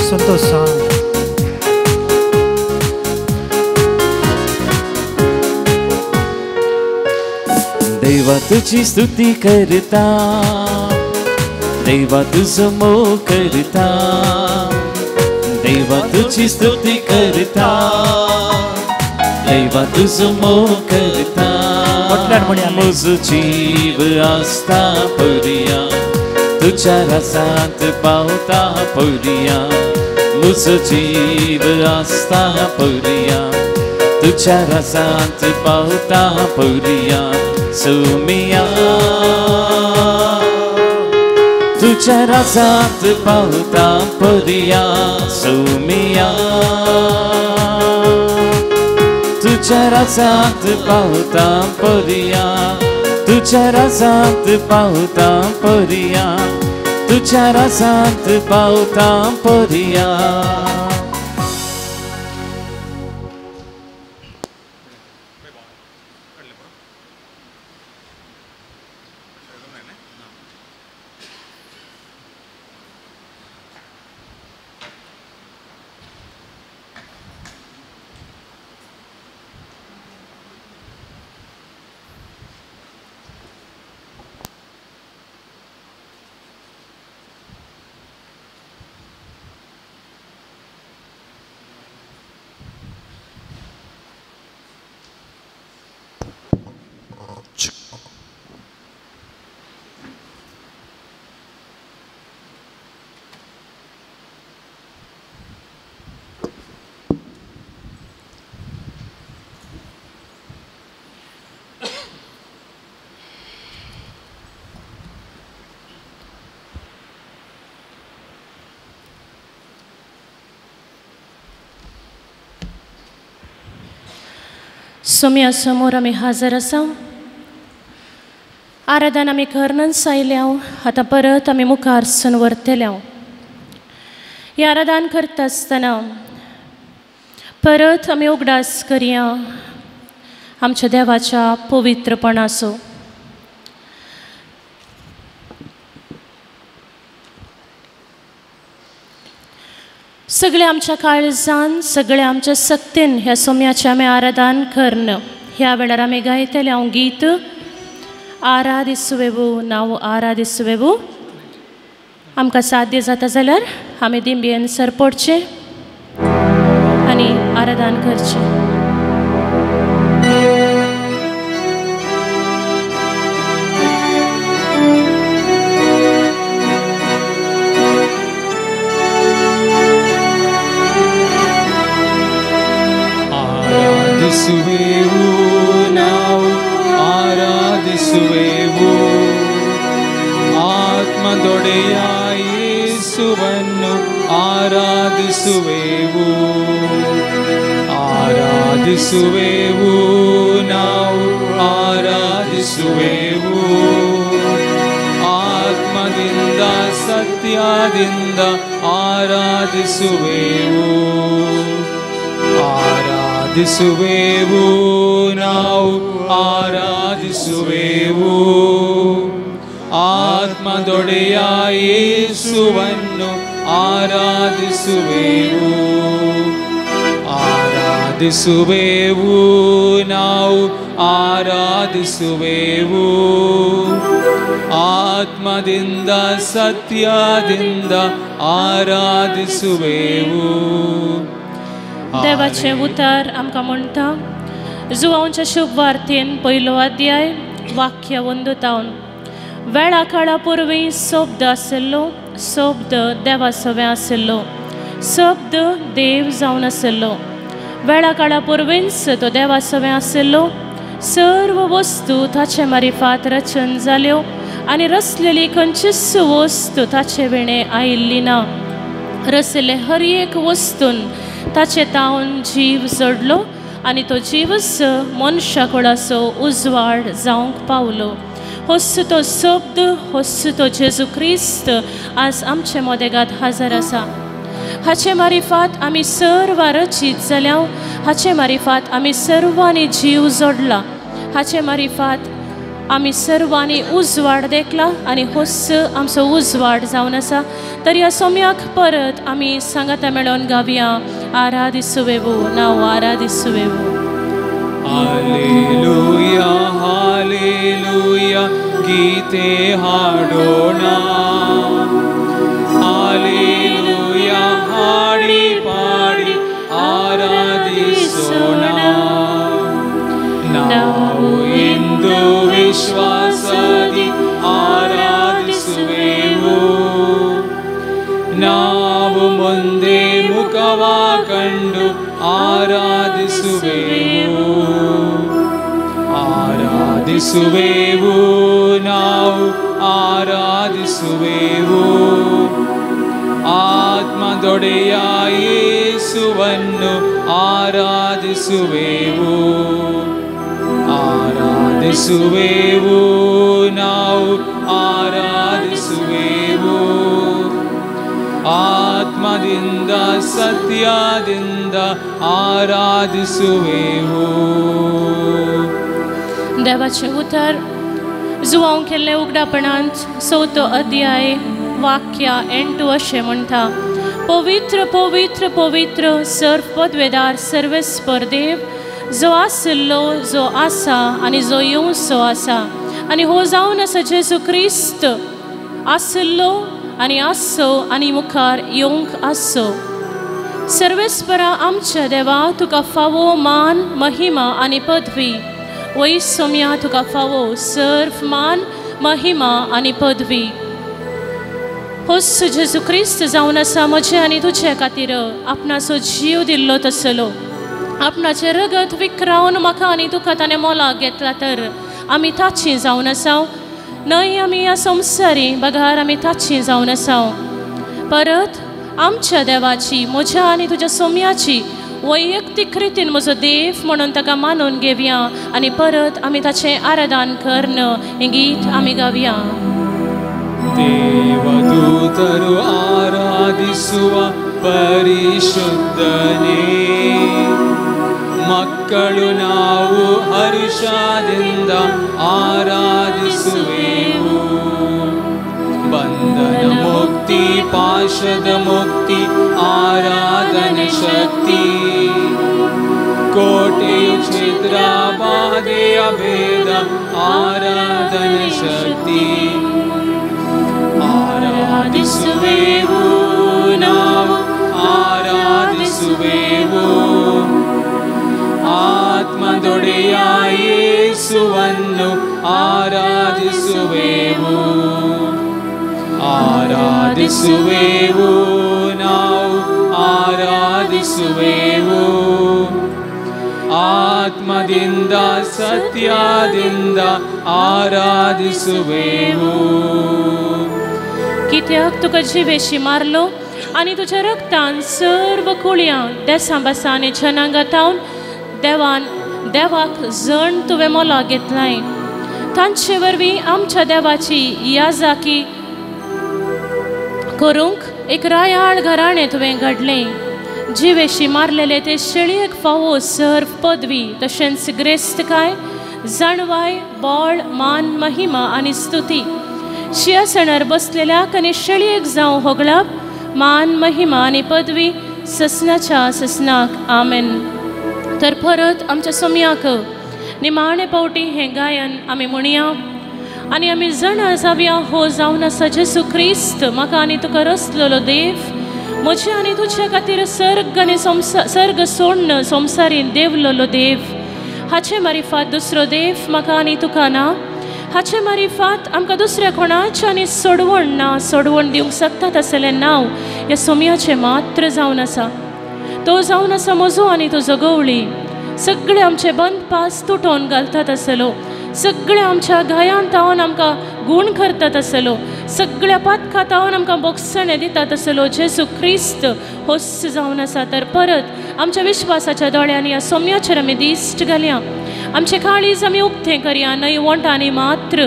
संतोषान देवा तुझी स्तुती करता, देवा तुझं मोग करता, देवा तुझी स्तुती करता, देवा तुझं मोग करता. म्हजो जीव आसता पुरया तुझ्या रसांत पावता पुरया, म्हजो जीव आसता पुरया तुझ्या रसांत पावता पुरया. सुमिया तुझ्या रसांत पावता पुरया, सुमिया तुझ्या रसांत पावता पुरया. तुझ्या राजांत पावता परया, तुझ्या राजांत पावता परया. सोम्या समोर आमी हाजर आसा. आराधन आमी करनच आयल्या, आतां परत आमी मुखार सून व्हरतल्या. हें आराधन करता आसतना परत आमी उगडास करया आमच्या देवाच्या पवित्रपणाचो. सगळ्या आमच्या काळजान, सगळ्या आमच्या सक्तीन ह्या सोम्याचें आमी आराधन कर्ण. ह्या वेळार आमी गायतले हांव गीत आराधिसुवेवू नांव आराधिसुवेवू. आमकां साध्य जाता जाल्यार आमी दिंबयेन सरपडचें आनी आराधन करचें. ಆರಾಧಿಸುವೆವು ನಾವು, ಆರಾಧಿಸುವೆವು ಆತ್ಮದೊಡೆಯ ಯೇಸುವನ್ನು ಆರಾಧಿಸುವೆವು. ಆರಾಧಿಸುವೆವು ನಾವು, ಆರಾಧಿಸುವೆವು ಆತ್ಮದಿಂದ ಸತ್ಯದಿಂದ ಆರಾಧಿಸುವೆವು. ಆರಾಧಿಸುವೆವು ನಾವು, ಆರಾಧಿಸುವೆವು ಆತ್ಮದೊಡೆಯ ಯೇಸುವನ್ನು ಆರಾಧಿಸುವೆವು. ಆರಾಧಿಸುವೆವು ನಾವು, ಆರಾಧಿಸುವೆವು ಆತ್ಮದಿಂದ ಸತ್ಯದಿಂದ ಆರಾಧಿಸುವೆವು. देवाचें उतर आमकां म्हणटा जुवांच्या शुभ वार्तेन पयलो अध्याय वाक्य वंदुतावन वेळा काळा पुर्वी शब्द आशिल्लो, शब्द देवा सवें आशिल्लो, शब्द देव जावन आशिल्लो. वेळा काळा पुर्वींच तो देवा सवें आशिल्लो. सर्व वस्तू ताचे मारिफात रचन जाल्यो आनी रचलेली खंयचीच वस्तू ताचे विणें आयिल्ली ना. रचलेले हर एक वस्तून ताचे तावन जीव जोडलो आनी तो जीवच मनशा कुळाचो उजवाड जावंक पावलो. होच तो शब्द, होच तो जेजू क्रिस्त आज आमचे मदेगात हाजर आसा. हाचे मारिफात आमी सर्व रचीत जाल्या, हाचे मारिफात आमी सर्वांनी जीव जोडला, हाचे मारिफात आमी सर्वांनी उजवाड देखला आनी होच आमचो उजवाड जावन आसा. तर ह्या सोम्याक परत आमी सांगाता मेळोवन गावया आराधिसुवेवू नांव आराधिसुवेवू. हालेलुया हालेलुया गीते हाडोण, हालेलुया हाडी पाडी आराधिसोण. ನಾವು ಇಂದು ವಿಶ್ವಾಸದಿ ಆರಾಧಿಸುವೆವು, ನಾವು ಮುಂದೆ ಮುಖವ ಕಂಡು ಆರಾಧಿಸುವೆವು. ಆರಾಧಿಸುವೆವು ನಾವು, ಆರಾಧಿಸುವೆವು ಆತ್ಮದೊಡೆಯ ಯೇಸುವನ್ನು ಆರಾಧಿಸುವೆವು. ಆರಾಧಿಸುವೆವು ನಾವು, ಆರಾಧಿಸುವೆವು ಆತ್ಮದಿಂದ ಸತ್ಯದಿಂದ ಆರಾಧಿಸುವೆವು. देवाचें उतर जुवांव केल्लें उगडापणांत चवथो अध्याय वाक्य 8 अशें म्हणटा, पवित्र पवित्र पवित्र सर्व पदवेदार सर्वेस्पर देव, जो आशिल्लो, जो आसा आनी जो येवचो आसा, आनी हो जावन आसा जेजू क्रिस्त, आशिल्लो आनी आसो आनी मुखार येवंक आसो. सर्वेस्परा आमच्या देवा, तुका फावो मान, महिमा आनी पदवी. वय सोम्या, तुका फावो सर्व मान, महिमा आनी पदवी. होच जेजू क्रिस्त जावन आसा म्हजे आनी तुजे खातीर आपणाचो जीव दिल्लो तसलो आपणाचें रगत विकरावन म्हाका आनी तुका ताणें मोलाक घेतला, तर आमी ताची जावन आसा. न्हय आमी ह्या संवसारी बगार आमी ताची जावन आसा. परत आमच्या देवाची, म्हज्या आनी तुज्या सोम्याची वैयक्तीक रितीन म्हजो देव म्हणून ताका मानून घेवया आनी परत आमी ताचें आराधन कर्ण हें गीत आमी गावया. ದೇವದೂತರು ಆರಾಧಿಸುವ ಪರಿಶುದ್ಧನೇ, ಮಕ್ಕಳು ನಾವು ಹರ್ಷದಿಂದ ಆರಾಧಿಸುವೆವು. ಬಂಧನ ಮುಕ್ತಿ, ಪಾಶದ ಮುಕ್ತಿ, ಆರಾಧನೆ ಶಕ್ತಿ, ಕೋಟೆಯು ಛಿದ್ರ ಬಾಧೆಯ ಭೇದ, ಆರಾಧನೆ ಶಕ್ತಿ. ಆರಾಧಿಸುವೆವು ನಾವು, ಆರಾಧಿಸುವೆವು ಆತ್ಮದೊಡೆಯ ಯೇಸುವನ್ನು ಆರಾಧಿಸುವೆವು. ಆರಾಧಿಸುವೆವು ನಾವು, ಆರಾಧಿಸುವೆವು ಆತ್ಮದಿಂದ ಸತ್ಯದಿಂದ ಆರಾಧಿಸುವೆವು. कित्याक तुका जिवेशी मारलो आनी तुज्या रक्तान सर्व कुळयां देसां भासां आनी जनांगातावन देवान देवाक जण तुवें मोलाक घेतलाय. तांचे वरवीं आमच्या देवाची याजाकी करूंक एक रायाळ घराणें तुवें घडलें. जिवेशी मारलेले ते शेळयेक फावो सर्व पदवी तशेंच ग्रेस्तकाय, जाणवाय, बळ, मान, महिमा आनी स्तुती. शिंयासनार बसलेल्याक आनी शेळयेक जावं होगळप, मान, महिमा आनी पदवी ससनाच्या ससनाक. आमेन. तर परत आमच्या सोम्याक निमाणे पावटी हें गायन आमी म्हणया आनी आमी जाणा जावया, हो जावन आसा जेजू क्रिस्त, म्हाका आनी तुका रचलेलो देव, म्हजे आनी तुज्या खातीर सर्ग आनी सर्ग सोडून संवसारीन देवलेलो देव. हाचे मारिफात दुसरो देव म्हाका आनी तुका ना. हाचे मारिफात आमकां दुसऱ्या कोणाचें आनी सोडवण ना, सोडवण दिवंक शकता तसलें नांव ह्या सोम्याचें मात्र जावन आसा. तो जावन आसा म्हजो आनी तुजो गवळी. सगळे आमचे बंद पास तुटोवन घालतात आसलो, सगळे आमच्या घायान तावन आमकां गूण करतात आसलो, सगळ्या पातकातावन आमकां बोगसणें दितात आसलो जेजू क्रिस्त होच जावन आसा. तर परत आमच्या विश्वासाच्या दोळ्यांनी ह्या सोम्याचेर आमी दिश्ट घालया. आमचें काळीज आमी उक्तें करया, न्हय वोंटांनी मात्र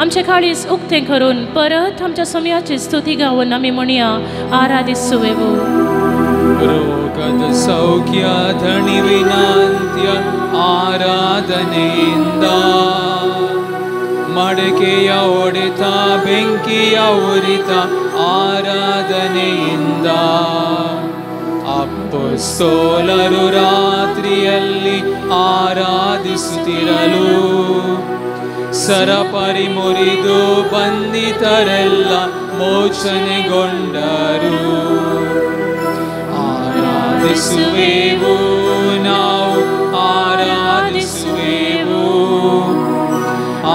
आमचें काळीज उक्तें करून परत आमच्या सोम्याची स्तुती गावन आमी म्हणया, आराधिसुवेवो. ರೋಗದ ಸೌಖ್ಯ ಧಣಿವಿನಾಂತ್ಯ ಆರಾಧನೆಯಿಂದ, ಮಡಕೆಯ ಒಡೆತ ಬೆಂಕಿಯ ಉರಿತ ಆರಾಧನೆಯಿಂದ, ಅಪೊಸ್ತಲರು ರಾತ್ರಿಯಲ್ಲಿ ಆರಾಧಿಸುತ್ತಿರಲು ಸರಪರಿ ಮುರಿದು ಬಂಧಿತರೆಲ್ಲ ಮೋಚನೆಗೊಂಡರು. ಆರಾಧಿಸುವೆವು ನಾವು, ಆರಾಧಿಸುವೆವು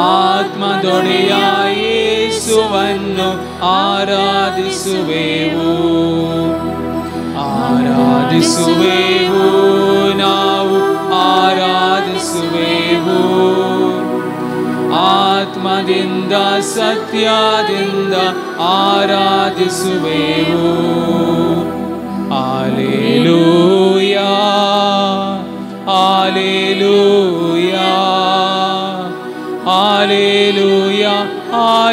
ಆತ್ಮದೊಡೆಯ ಯೇಸುವನ್ನು ಆರಾಧಿಸುವೆವು. ಆರಾಧಿಸುವೆವು ನಾವು, ಆರಾಧಿಸುವೆವು ಆತ್ಮದಿಂದ ಸತ್ಯದಿಂದ ಆರಾಧಿಸುವೆವು. Alleluia, alleluia,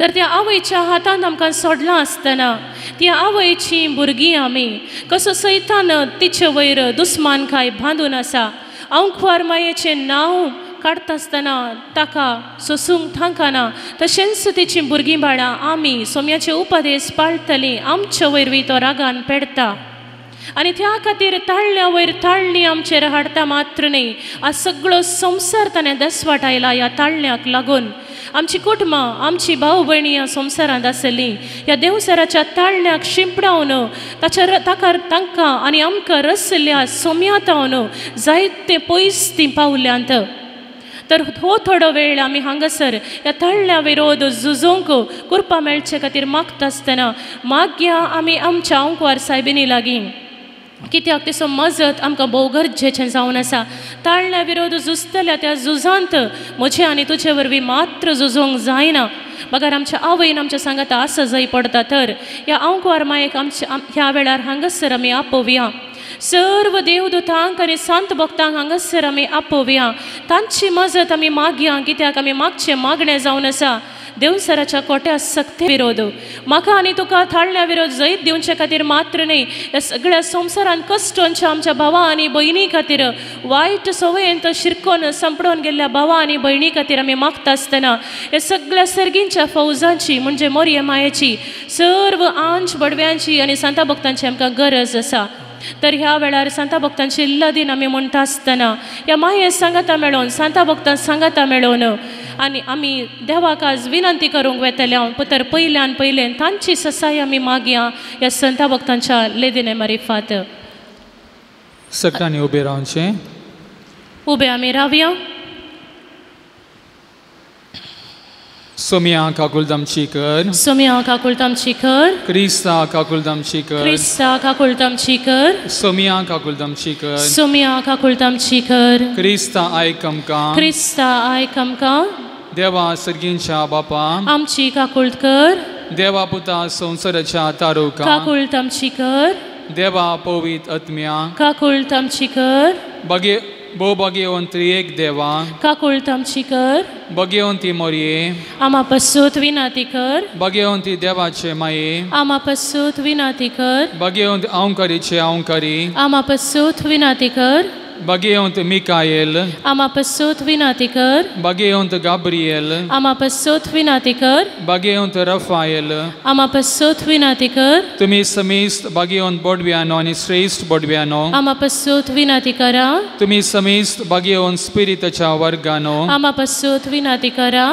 तर त्या आवयच्या हातांत आमकां सोडलां आसतना त्या आवयची भुरगीं आमी कसो सैतान तिचे वयर दुस्मानकाय बांदून आसा आंकवार मायेचें नांव काडटा आसतना ताका सोसूंक थांकना तशेंच तिचीं भुरगीं बाळां आमी सोम्याचे उपदेश पाळटलीं आमचे वरवीं तो रागान पेडटा आनी त्या खातीर ताळण्या वयर ताळणी आमचेर हाडटा मात्र न्ही आज सगळो संवसार ताणें दसवाट आयला ह्या ताळण्याक लागून आमची कुटुंबां आमची भाव भयणी ह्या संवसारांत आसली ह्या देवसराच्या ताळण्याक शिंपडावन ताच्या ताका तांकां आनी आमकां रसल्या सोम्यातावन जायते पयस तीं पावल्यांत. तर हो थोडो वेळ आमी हांगासर ह्या तळण्या विरोध झुजोवंक कृपा मेळचे खातीर मागता आसतना मागया आमी आमच्या आंकवार सायबिनी लागीं कित्याक तेचो मजत आमकां भोव गरजेचें जावन आसा. ताळण्या विरोध झुजतल्या त्या झुजांत म्हजे आनी तुजे वरवीं मात्र झुजोवंक जायना बगर आमच्या आवयन आमच्या सांगाता आसा जाय पडटा. तर ह्या आंकवार मायेक आमच्या ह्या वेळार हांगासर आमी आपोवया. सर्व देवदूतांक आनी संत भक्तांक हांगासर आमी आपोवया. तांची मजत आमी मागया कित्याक आमी मागचें मागणें जावन आसा देवसराच्या कोट्या सक्ते विरोध म्हाका आनी तुका थाळण्या विरोध जैत दिवचे खातीर मात्र न्ही ह्या सगळ्या संवसारांत कश्टांच्या आमच्या भावा आनी भयणी खातीर वायट संवयेंत शिरकोन संपडोवन गेल्ल्या भावा आनी भयणी खातीर आमी मागता आसतना ह्या सगळ्या सर्गींच्या फौजांची म्हणजे मोरये मायेची सर्व आंच बडव्यांची आनी संता भक्तांची आमकां गरज आसा. तर ह्या वेळार सांता भक्तांची लदीन आमी म्हणटा आसतना ह्या माये सांगाता मेळोवन सांता भक्तां सांगाता मेळोवन आनी आमी देवाक आज विनंती करूंक वेतले हांव तर पयल्यान पयलें तांची ससाय आमी मागया ह्या संता भक्तांच्या लेदिने मारिफात. सगळ्यांनी उबे रावचें. उबे आमी रावया. सोम्या काकुलदामची कर. सोम्या काकुलदामची कर. क्रिस्ता काकुलदामची कर. क्रिस्ता काकुलदामची कर. सोम्या काकुलदामची कर. सोम्या काकुलदामची कर. क्रिस्ता आयक आमकां. क्रिस्ता आयक आमकां. देवा सर्गींच्या बापा आमची काकुळट कर. देवा पुता संवसाराच्या तारुका काकुळट आमची कर. देवा पवित्र आत्म्या काकुळट आमची कर. बगे भोव भाग्यवंत एक देवा काकुळट आमची कर. भाग्यवंती मोरये आमा पसूत विनाती कर. भाग्यवंती देवाचे माये आमा पसूत विनाती कर. भाग्यवंत अहंकारीचे अहंकारी आमा पसूत विनाती कर. भाग्यवंत मिकायल आमा पसूत विनाती कर. भाग्यवंत गाब्रियल आमा पसूत विनाती कर. भाग्यवंत रफायल आमा पसूत विनाती कर. तुमी समेस्त भाग्यवंत बोडव्यानो आनी श्रेश्ठ बोडव्यानो आमा पसूत विनाती करा. तुमी समेस्त भाग्यवंत स्पिरिताच्या वर्गानो आमा पसूत विनाती करा.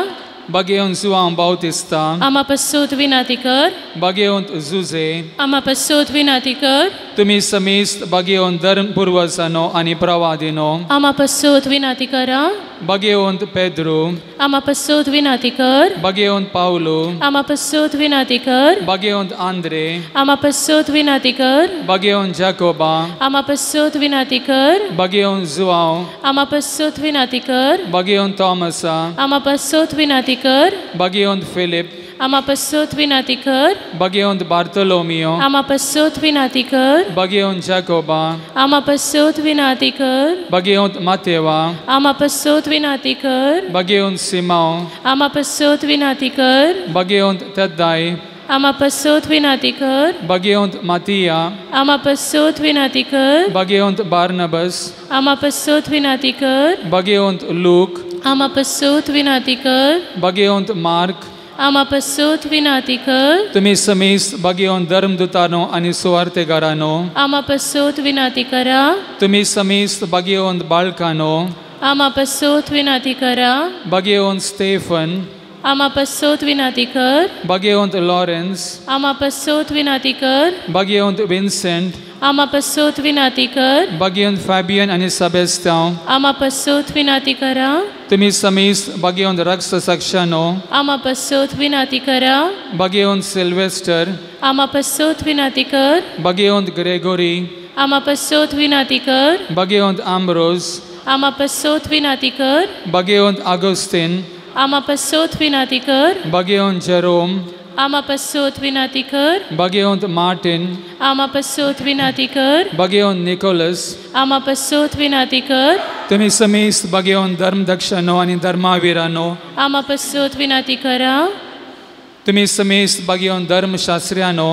भाग्यवंत जुआंव बाउतिस्ता आमा पसूत विनाती कर. भाग्यवंत जुजे आमा पसूत विनाती कर. तुमी समेस्त भाग्यवंत धर्म पुर्वजानो आनी प्रवादिनो आमा पसूत विनाती करा. भाग्यवंत पेद्रू आमा पसूत विनाती कर. भाग्यवंत पावलो आमा पसूत विनाती कर. भाग्यवंत आंद्रे आमा पसूत विनाती कर. भाग्यवंत जाकोबा आमा पसूत विनाती कर. भाग्यवंत जुआंव आमा पसूत विनाती कर. भाग्यवंत थॉमसा आमा पसूत विनाती कर. भाग्यवंत फिलिप आमा पसूत विनाती कर. भाग्यवंत बार्तोलोमियो आमा पसूत विनाती कर. भाग्यवंत जाकोबा आमा पसूत विनाती कर. भाग्यवंत मातेवा आमा पसूत विनाती कर. भाग्यवंत सिमाव आमा पसूत विनाती कर. भाग्यवंत तद्दाय आमा पसूत विनाती कर. भाग्यवंत मातिया आमा पसूत विनाती कर. भाग्यवंत बार्नबस आमा पसूत विनाती कर. भाग्यवंत लूक आमा पसूत विनाती कर. भाग्यवंत मार्क आमा पसूत विनाती कर. तुमी समेस्त भाग्यवंत धर्मदूतानो आनी सुवार्तेगारानो आमा पसूत विनाती करा. तुमी समेस्त भाग्यवंत बाळकानो आमा पसूत विनाती करा. भाग्यवंत स्टेफन आमा पसूत विनाती कर. भाग्यवंत लॉरेन्स आमा पसूत विनाती कर. भाग्यवंत विन्सेंट आमा पसूत विनाती कर. भाग्यवंत फॅबियन आनी सेबेस्त्यांव आमा पसूत विनाती करा. तुमी समेस्त भाग्यवंत रक्त साक्षानो आमा पसूत विनाती करा. भाग्यवंत सिल्वेस्टर आमा पसूत विनाती कर. भाग्यवंत ग्रेगोरी आमा पसूत विनाती कर. भाग्यवंत आम्ब्रोज आमा पसूत विनाती कर. भाग्यवंत आगोस्तीन आमा पसूत विनाती कर. भाग्यवंत जेरोम आमा पसूत विनाती कर. भाग्यवंत मार्टिन आमा पसूत विनाती कर. भाग्यवंत निकोलस आमा पसूत विनाती कर. तुमी समेस्त भाग्यवंत धर्मदक्षानो आनी धर्मावीरानो आमा पसूत विनाती करा. तुमी समेस्त बागेवन धर्मशास्त्र्यानो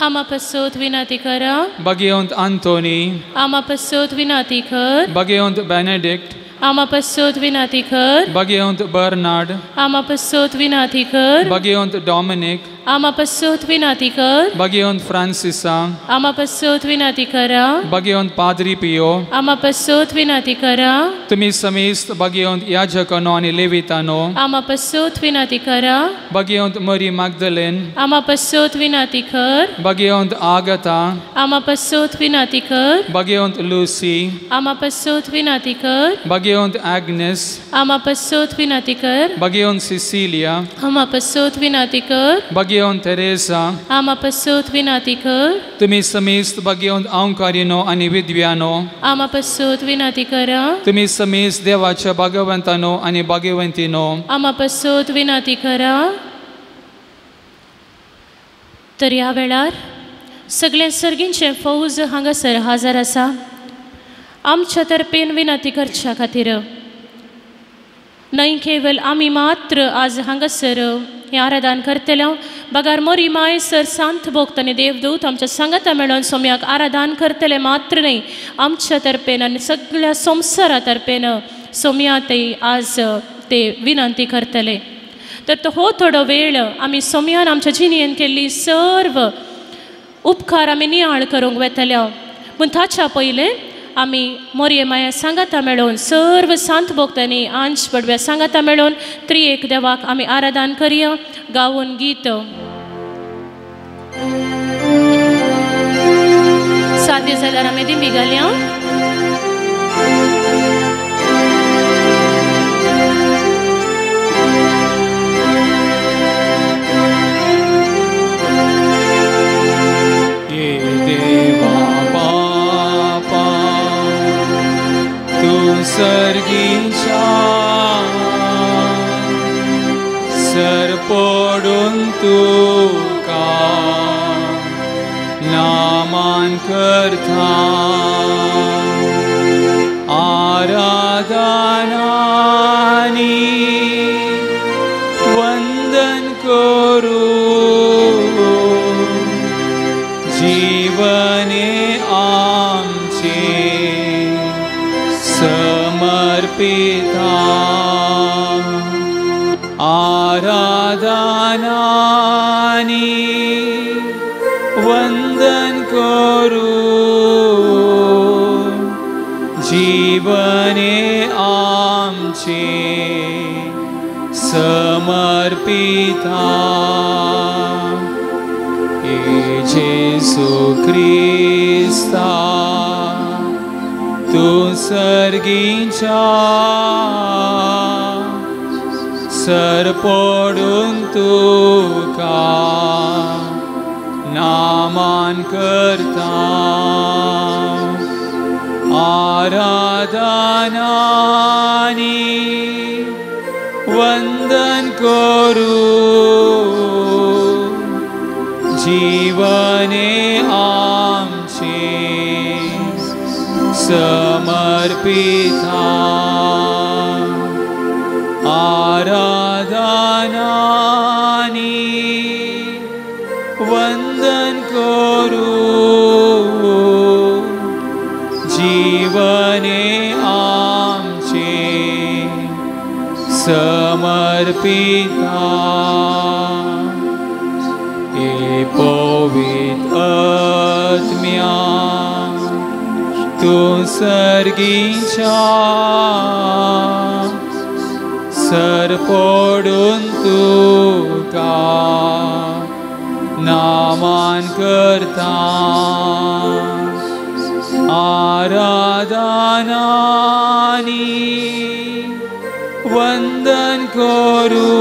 आमा पसोत विनंती करा. बागेवंत आंतोनी आमा पसोत विनंती कर. बागेवंत बेनेडिक्ट आमा पसोत विनंती कर. बागेवंत बर्नार्ड आमा पसोत विनंती कर. बागेवंत डॉमिनिक आमा पसोत विनंती कर. बागेवंत फ्रांसिसा आमा पसोत विनंती करा. बागेवंत पाद्री पियो आमा पसोत विनंती करा. तुमी समेस्त बागेवंत याजकानो आनी लेवितानो आमा पसोत विनंती करा. बागेवंत मरी मागदलेन आमा पसोत विनंती कर. बागेवंत आगता आमा पसोत विनंती कर. बागेवंत लुसी आमा पसोत विनंती कर. बागेवंत आग्नेस आमा पसोत विनंती कर. बागेवंत सिसिलिया आमा पसोत विनंती कर. बागेवंत तेरेसा आमा पसोत विनंती कर. तुमी समेस्त बागेवंत अंकारिनो आनी विद्व्यानो आमा पसोत विनंती करा. तुमी समेस्त देवाच्या भागवंतानो आनी भाग्यवंतीनो आमा पसोत विनंती करा. तर ह्या वेळार सगळे सर्गींचे फौज हांगासर हजर आसा आमच्या तर्फेन विनंती करच्या खातीर. न्हय केवल आमी मात्र आज हांगासर हें आराधन करतले बगार मोरी माय सर सांत भोक्त आनी देवदूत आमच्या सांगाता मेळोन सोम्याक आराधन करतले मात्र न्हय आमच्या तर्फेन आनी सगळ्या संवसारा तर्फेन सोम्या ते आज ते विनंती करतले. तर तो हो थोडो वेळ आमी सोम्यान आमच्या जिणेन केल्ली सर्व उपकार आमी नियाळ करूंक वेतले. पूण ताच्या पयलें आमी मोरये माया सांगाता मेळोवन सर्व सांत भोक्तांनी आंश पडव्या सांगाता मेळोवन त्रिएक देवाक आमी आराधन करया गावून गीत. साध्य जाल्यार आमी दिंबी घालया. सर्गीच्या सर पडून तुका नामान करता आराधनानी वंदन करू जीवने आमचे समर्पिता आराधनानी वंदन करू जीवने आमचे समर्पिता. जेसू क्रिस्ता तूं सर्गीच्या सर पडून तुका नामान करता आराधनानी वंदन करू जीवने आमचे समर्पिता आराधनानी वंदन करू जीवने आमचे समर्पिता. हे पवित्र आत्म्या तूं सर्गीच्या सर पडून तुका नामान करता आराधनानी वंदन करू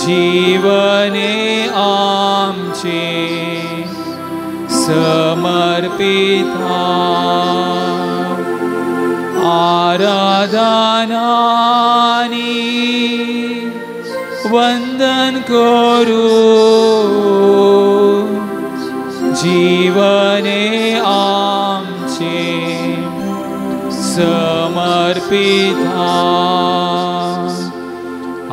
जीवने आमचे समर्पिता आराधनानी वंदन करू जीवने आमचे समर्पिता.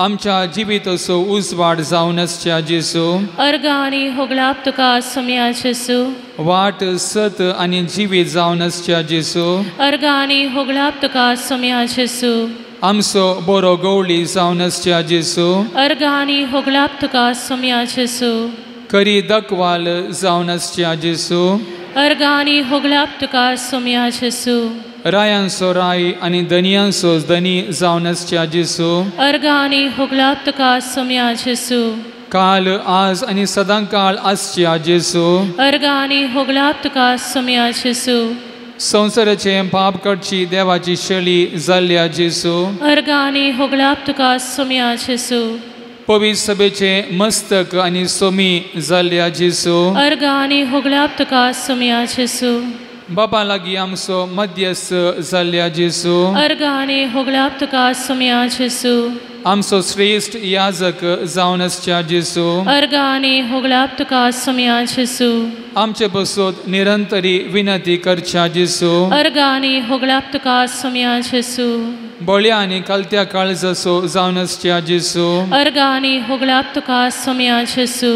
आमच्या जिविताचो उजवाड जावन आसच्या जेजू अर्गां आनी होगळाप तुका सोम्या जेजू वाट सत आनी जिवीत जावन आसच्या जेजू अर्गां आनी होगळाप तुका सोम्या जेजू आमचो बरो गवळी जावन आसच्या जेजू अर्गां आनी होगळाप तुका सोम्या जेजू करी दकवाल जावन आसच्या जेजू अर्गां आनी होगळाप तुका सोम्या जेजू रायांचो राय आनी धनयांचो धनी जावन आसच्या जेजू अर्गां आनी होगळाप तुका सोम्या जेजू काल आज आनी सदांकाळ आसच्या जेजू अर्गां आनी होगळाप तुका सोम्या जेजू संवसाराचे पाप काडची देवाची शैली जाल्ल्या जेजू अर्गां आनी होगळाप तुका सोम्या जेजू पवित्र सभेचे मस्तक आनी सोमी जाल्ल्या जेजू अर्गां आनी होगळाप तुका सोम्या जेजू बाबा लागीं आमचो मध्यस्थ जाल्ल्या जेजू अर्गां आनी होगळाप तुका सोम्या जेजू आमचो श्रेश्ठ याजक जावन आसच्या जेजू अर्गां आनी होगळाप तुका सोम्या जेजू आमचे बसोत निरंतरी विनंती करच्या जेजू अर्गां आनी होगळाप तुका सोम्या जेजू बळ्या आनी कलत्या काळजाचो जावन आसच्या जेजू अर्गां आनी होगळाप तुका सोम्या जेजू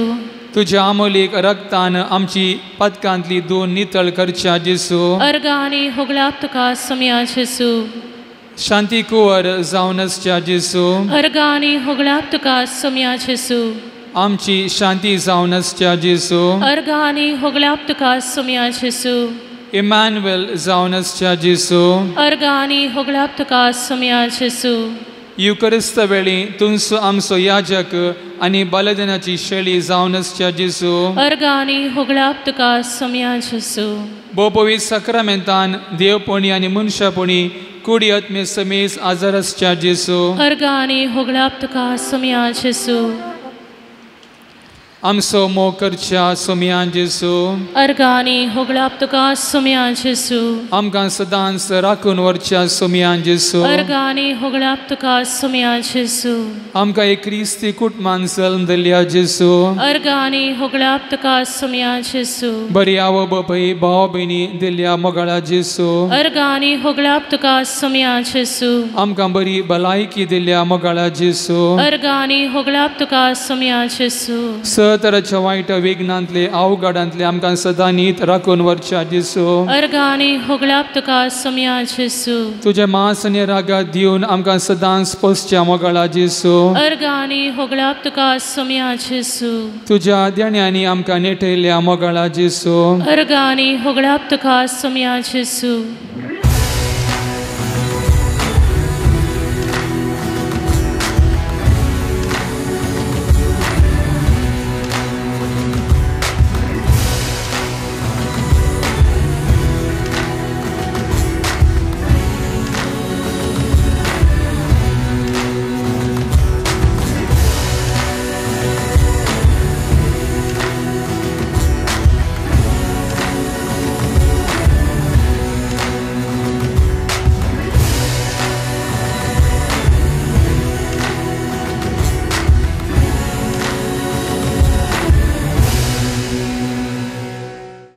तुज्या आमोलीक रक्तान आमची पदकांतली दोन नितळ करच्या जेजू अर्गां आनी होगळाप तुका सोम्या जेजू शांती कुंवर जावन आसच्या जेजू अर्गां आनी होगळाप तुका सोम्या जेजू आमची शांती जावन आसच्या जेजू अर्गां आनी होगळाप तुका सोम्या जेजू इमॅन्युएल जावन आसच्या जेजू अर्गां आनी होगळाप तुका सोम्या जेजू युकरिस्त वेळी तुमचो आमचो याजक आनी बलिदानाची शैली जावन आसच्या जेजू अर्गां आनी होगळाप तुका सोम्या जेजू भोवपवित्र साक्रामेंतान देवपणी आनी मनशापणी कुडी आत्मे समेज आजार आसच्या जेजू अर्गां आनी होगळाप तुका सोम्या जेजू आमचो मोग करच्या सोम्या जेजू अर्गां आनी होगळाप तुका सोम्या जेजू आमकां सदांच राखून व्हरच्या सोम्या जेजू अर्गां आनी होगळाप तुका सोम्या जेजू आमकां एक क्रिस्ती कुटमान जल्म दिल्या जेजू अर्गां आनी होगळाप तुका सोम्या जेजू बरी आवय बापूय भाव भयणी दिल्या मोगाळा जेजू अर्गां आनी होगळाप तुका सोम्या जेजू आमकां बरी भलायकी दिल्या मोगाळा जेजू अर्गां आनी होगळाप तुका सोम्या जेजू तराच्या वायट विघ्नांतले अवघडांतले आमकां सदां नीत राखून व्हरच्या जेजू अर्गां आनी होगळाप तुका सोम्या जेजू तुजें मांस आनी रागात दिवन आमकां सदांच पोसच्या मोगाळा जेजू अर्गां आनी होगळाप तुका सोम्या जेजू तुज्या देण्यांनी आमकां नेटयल्या मोगाळा जेजू अर्गां आनी होगळाप तुका सोम्या जेजू.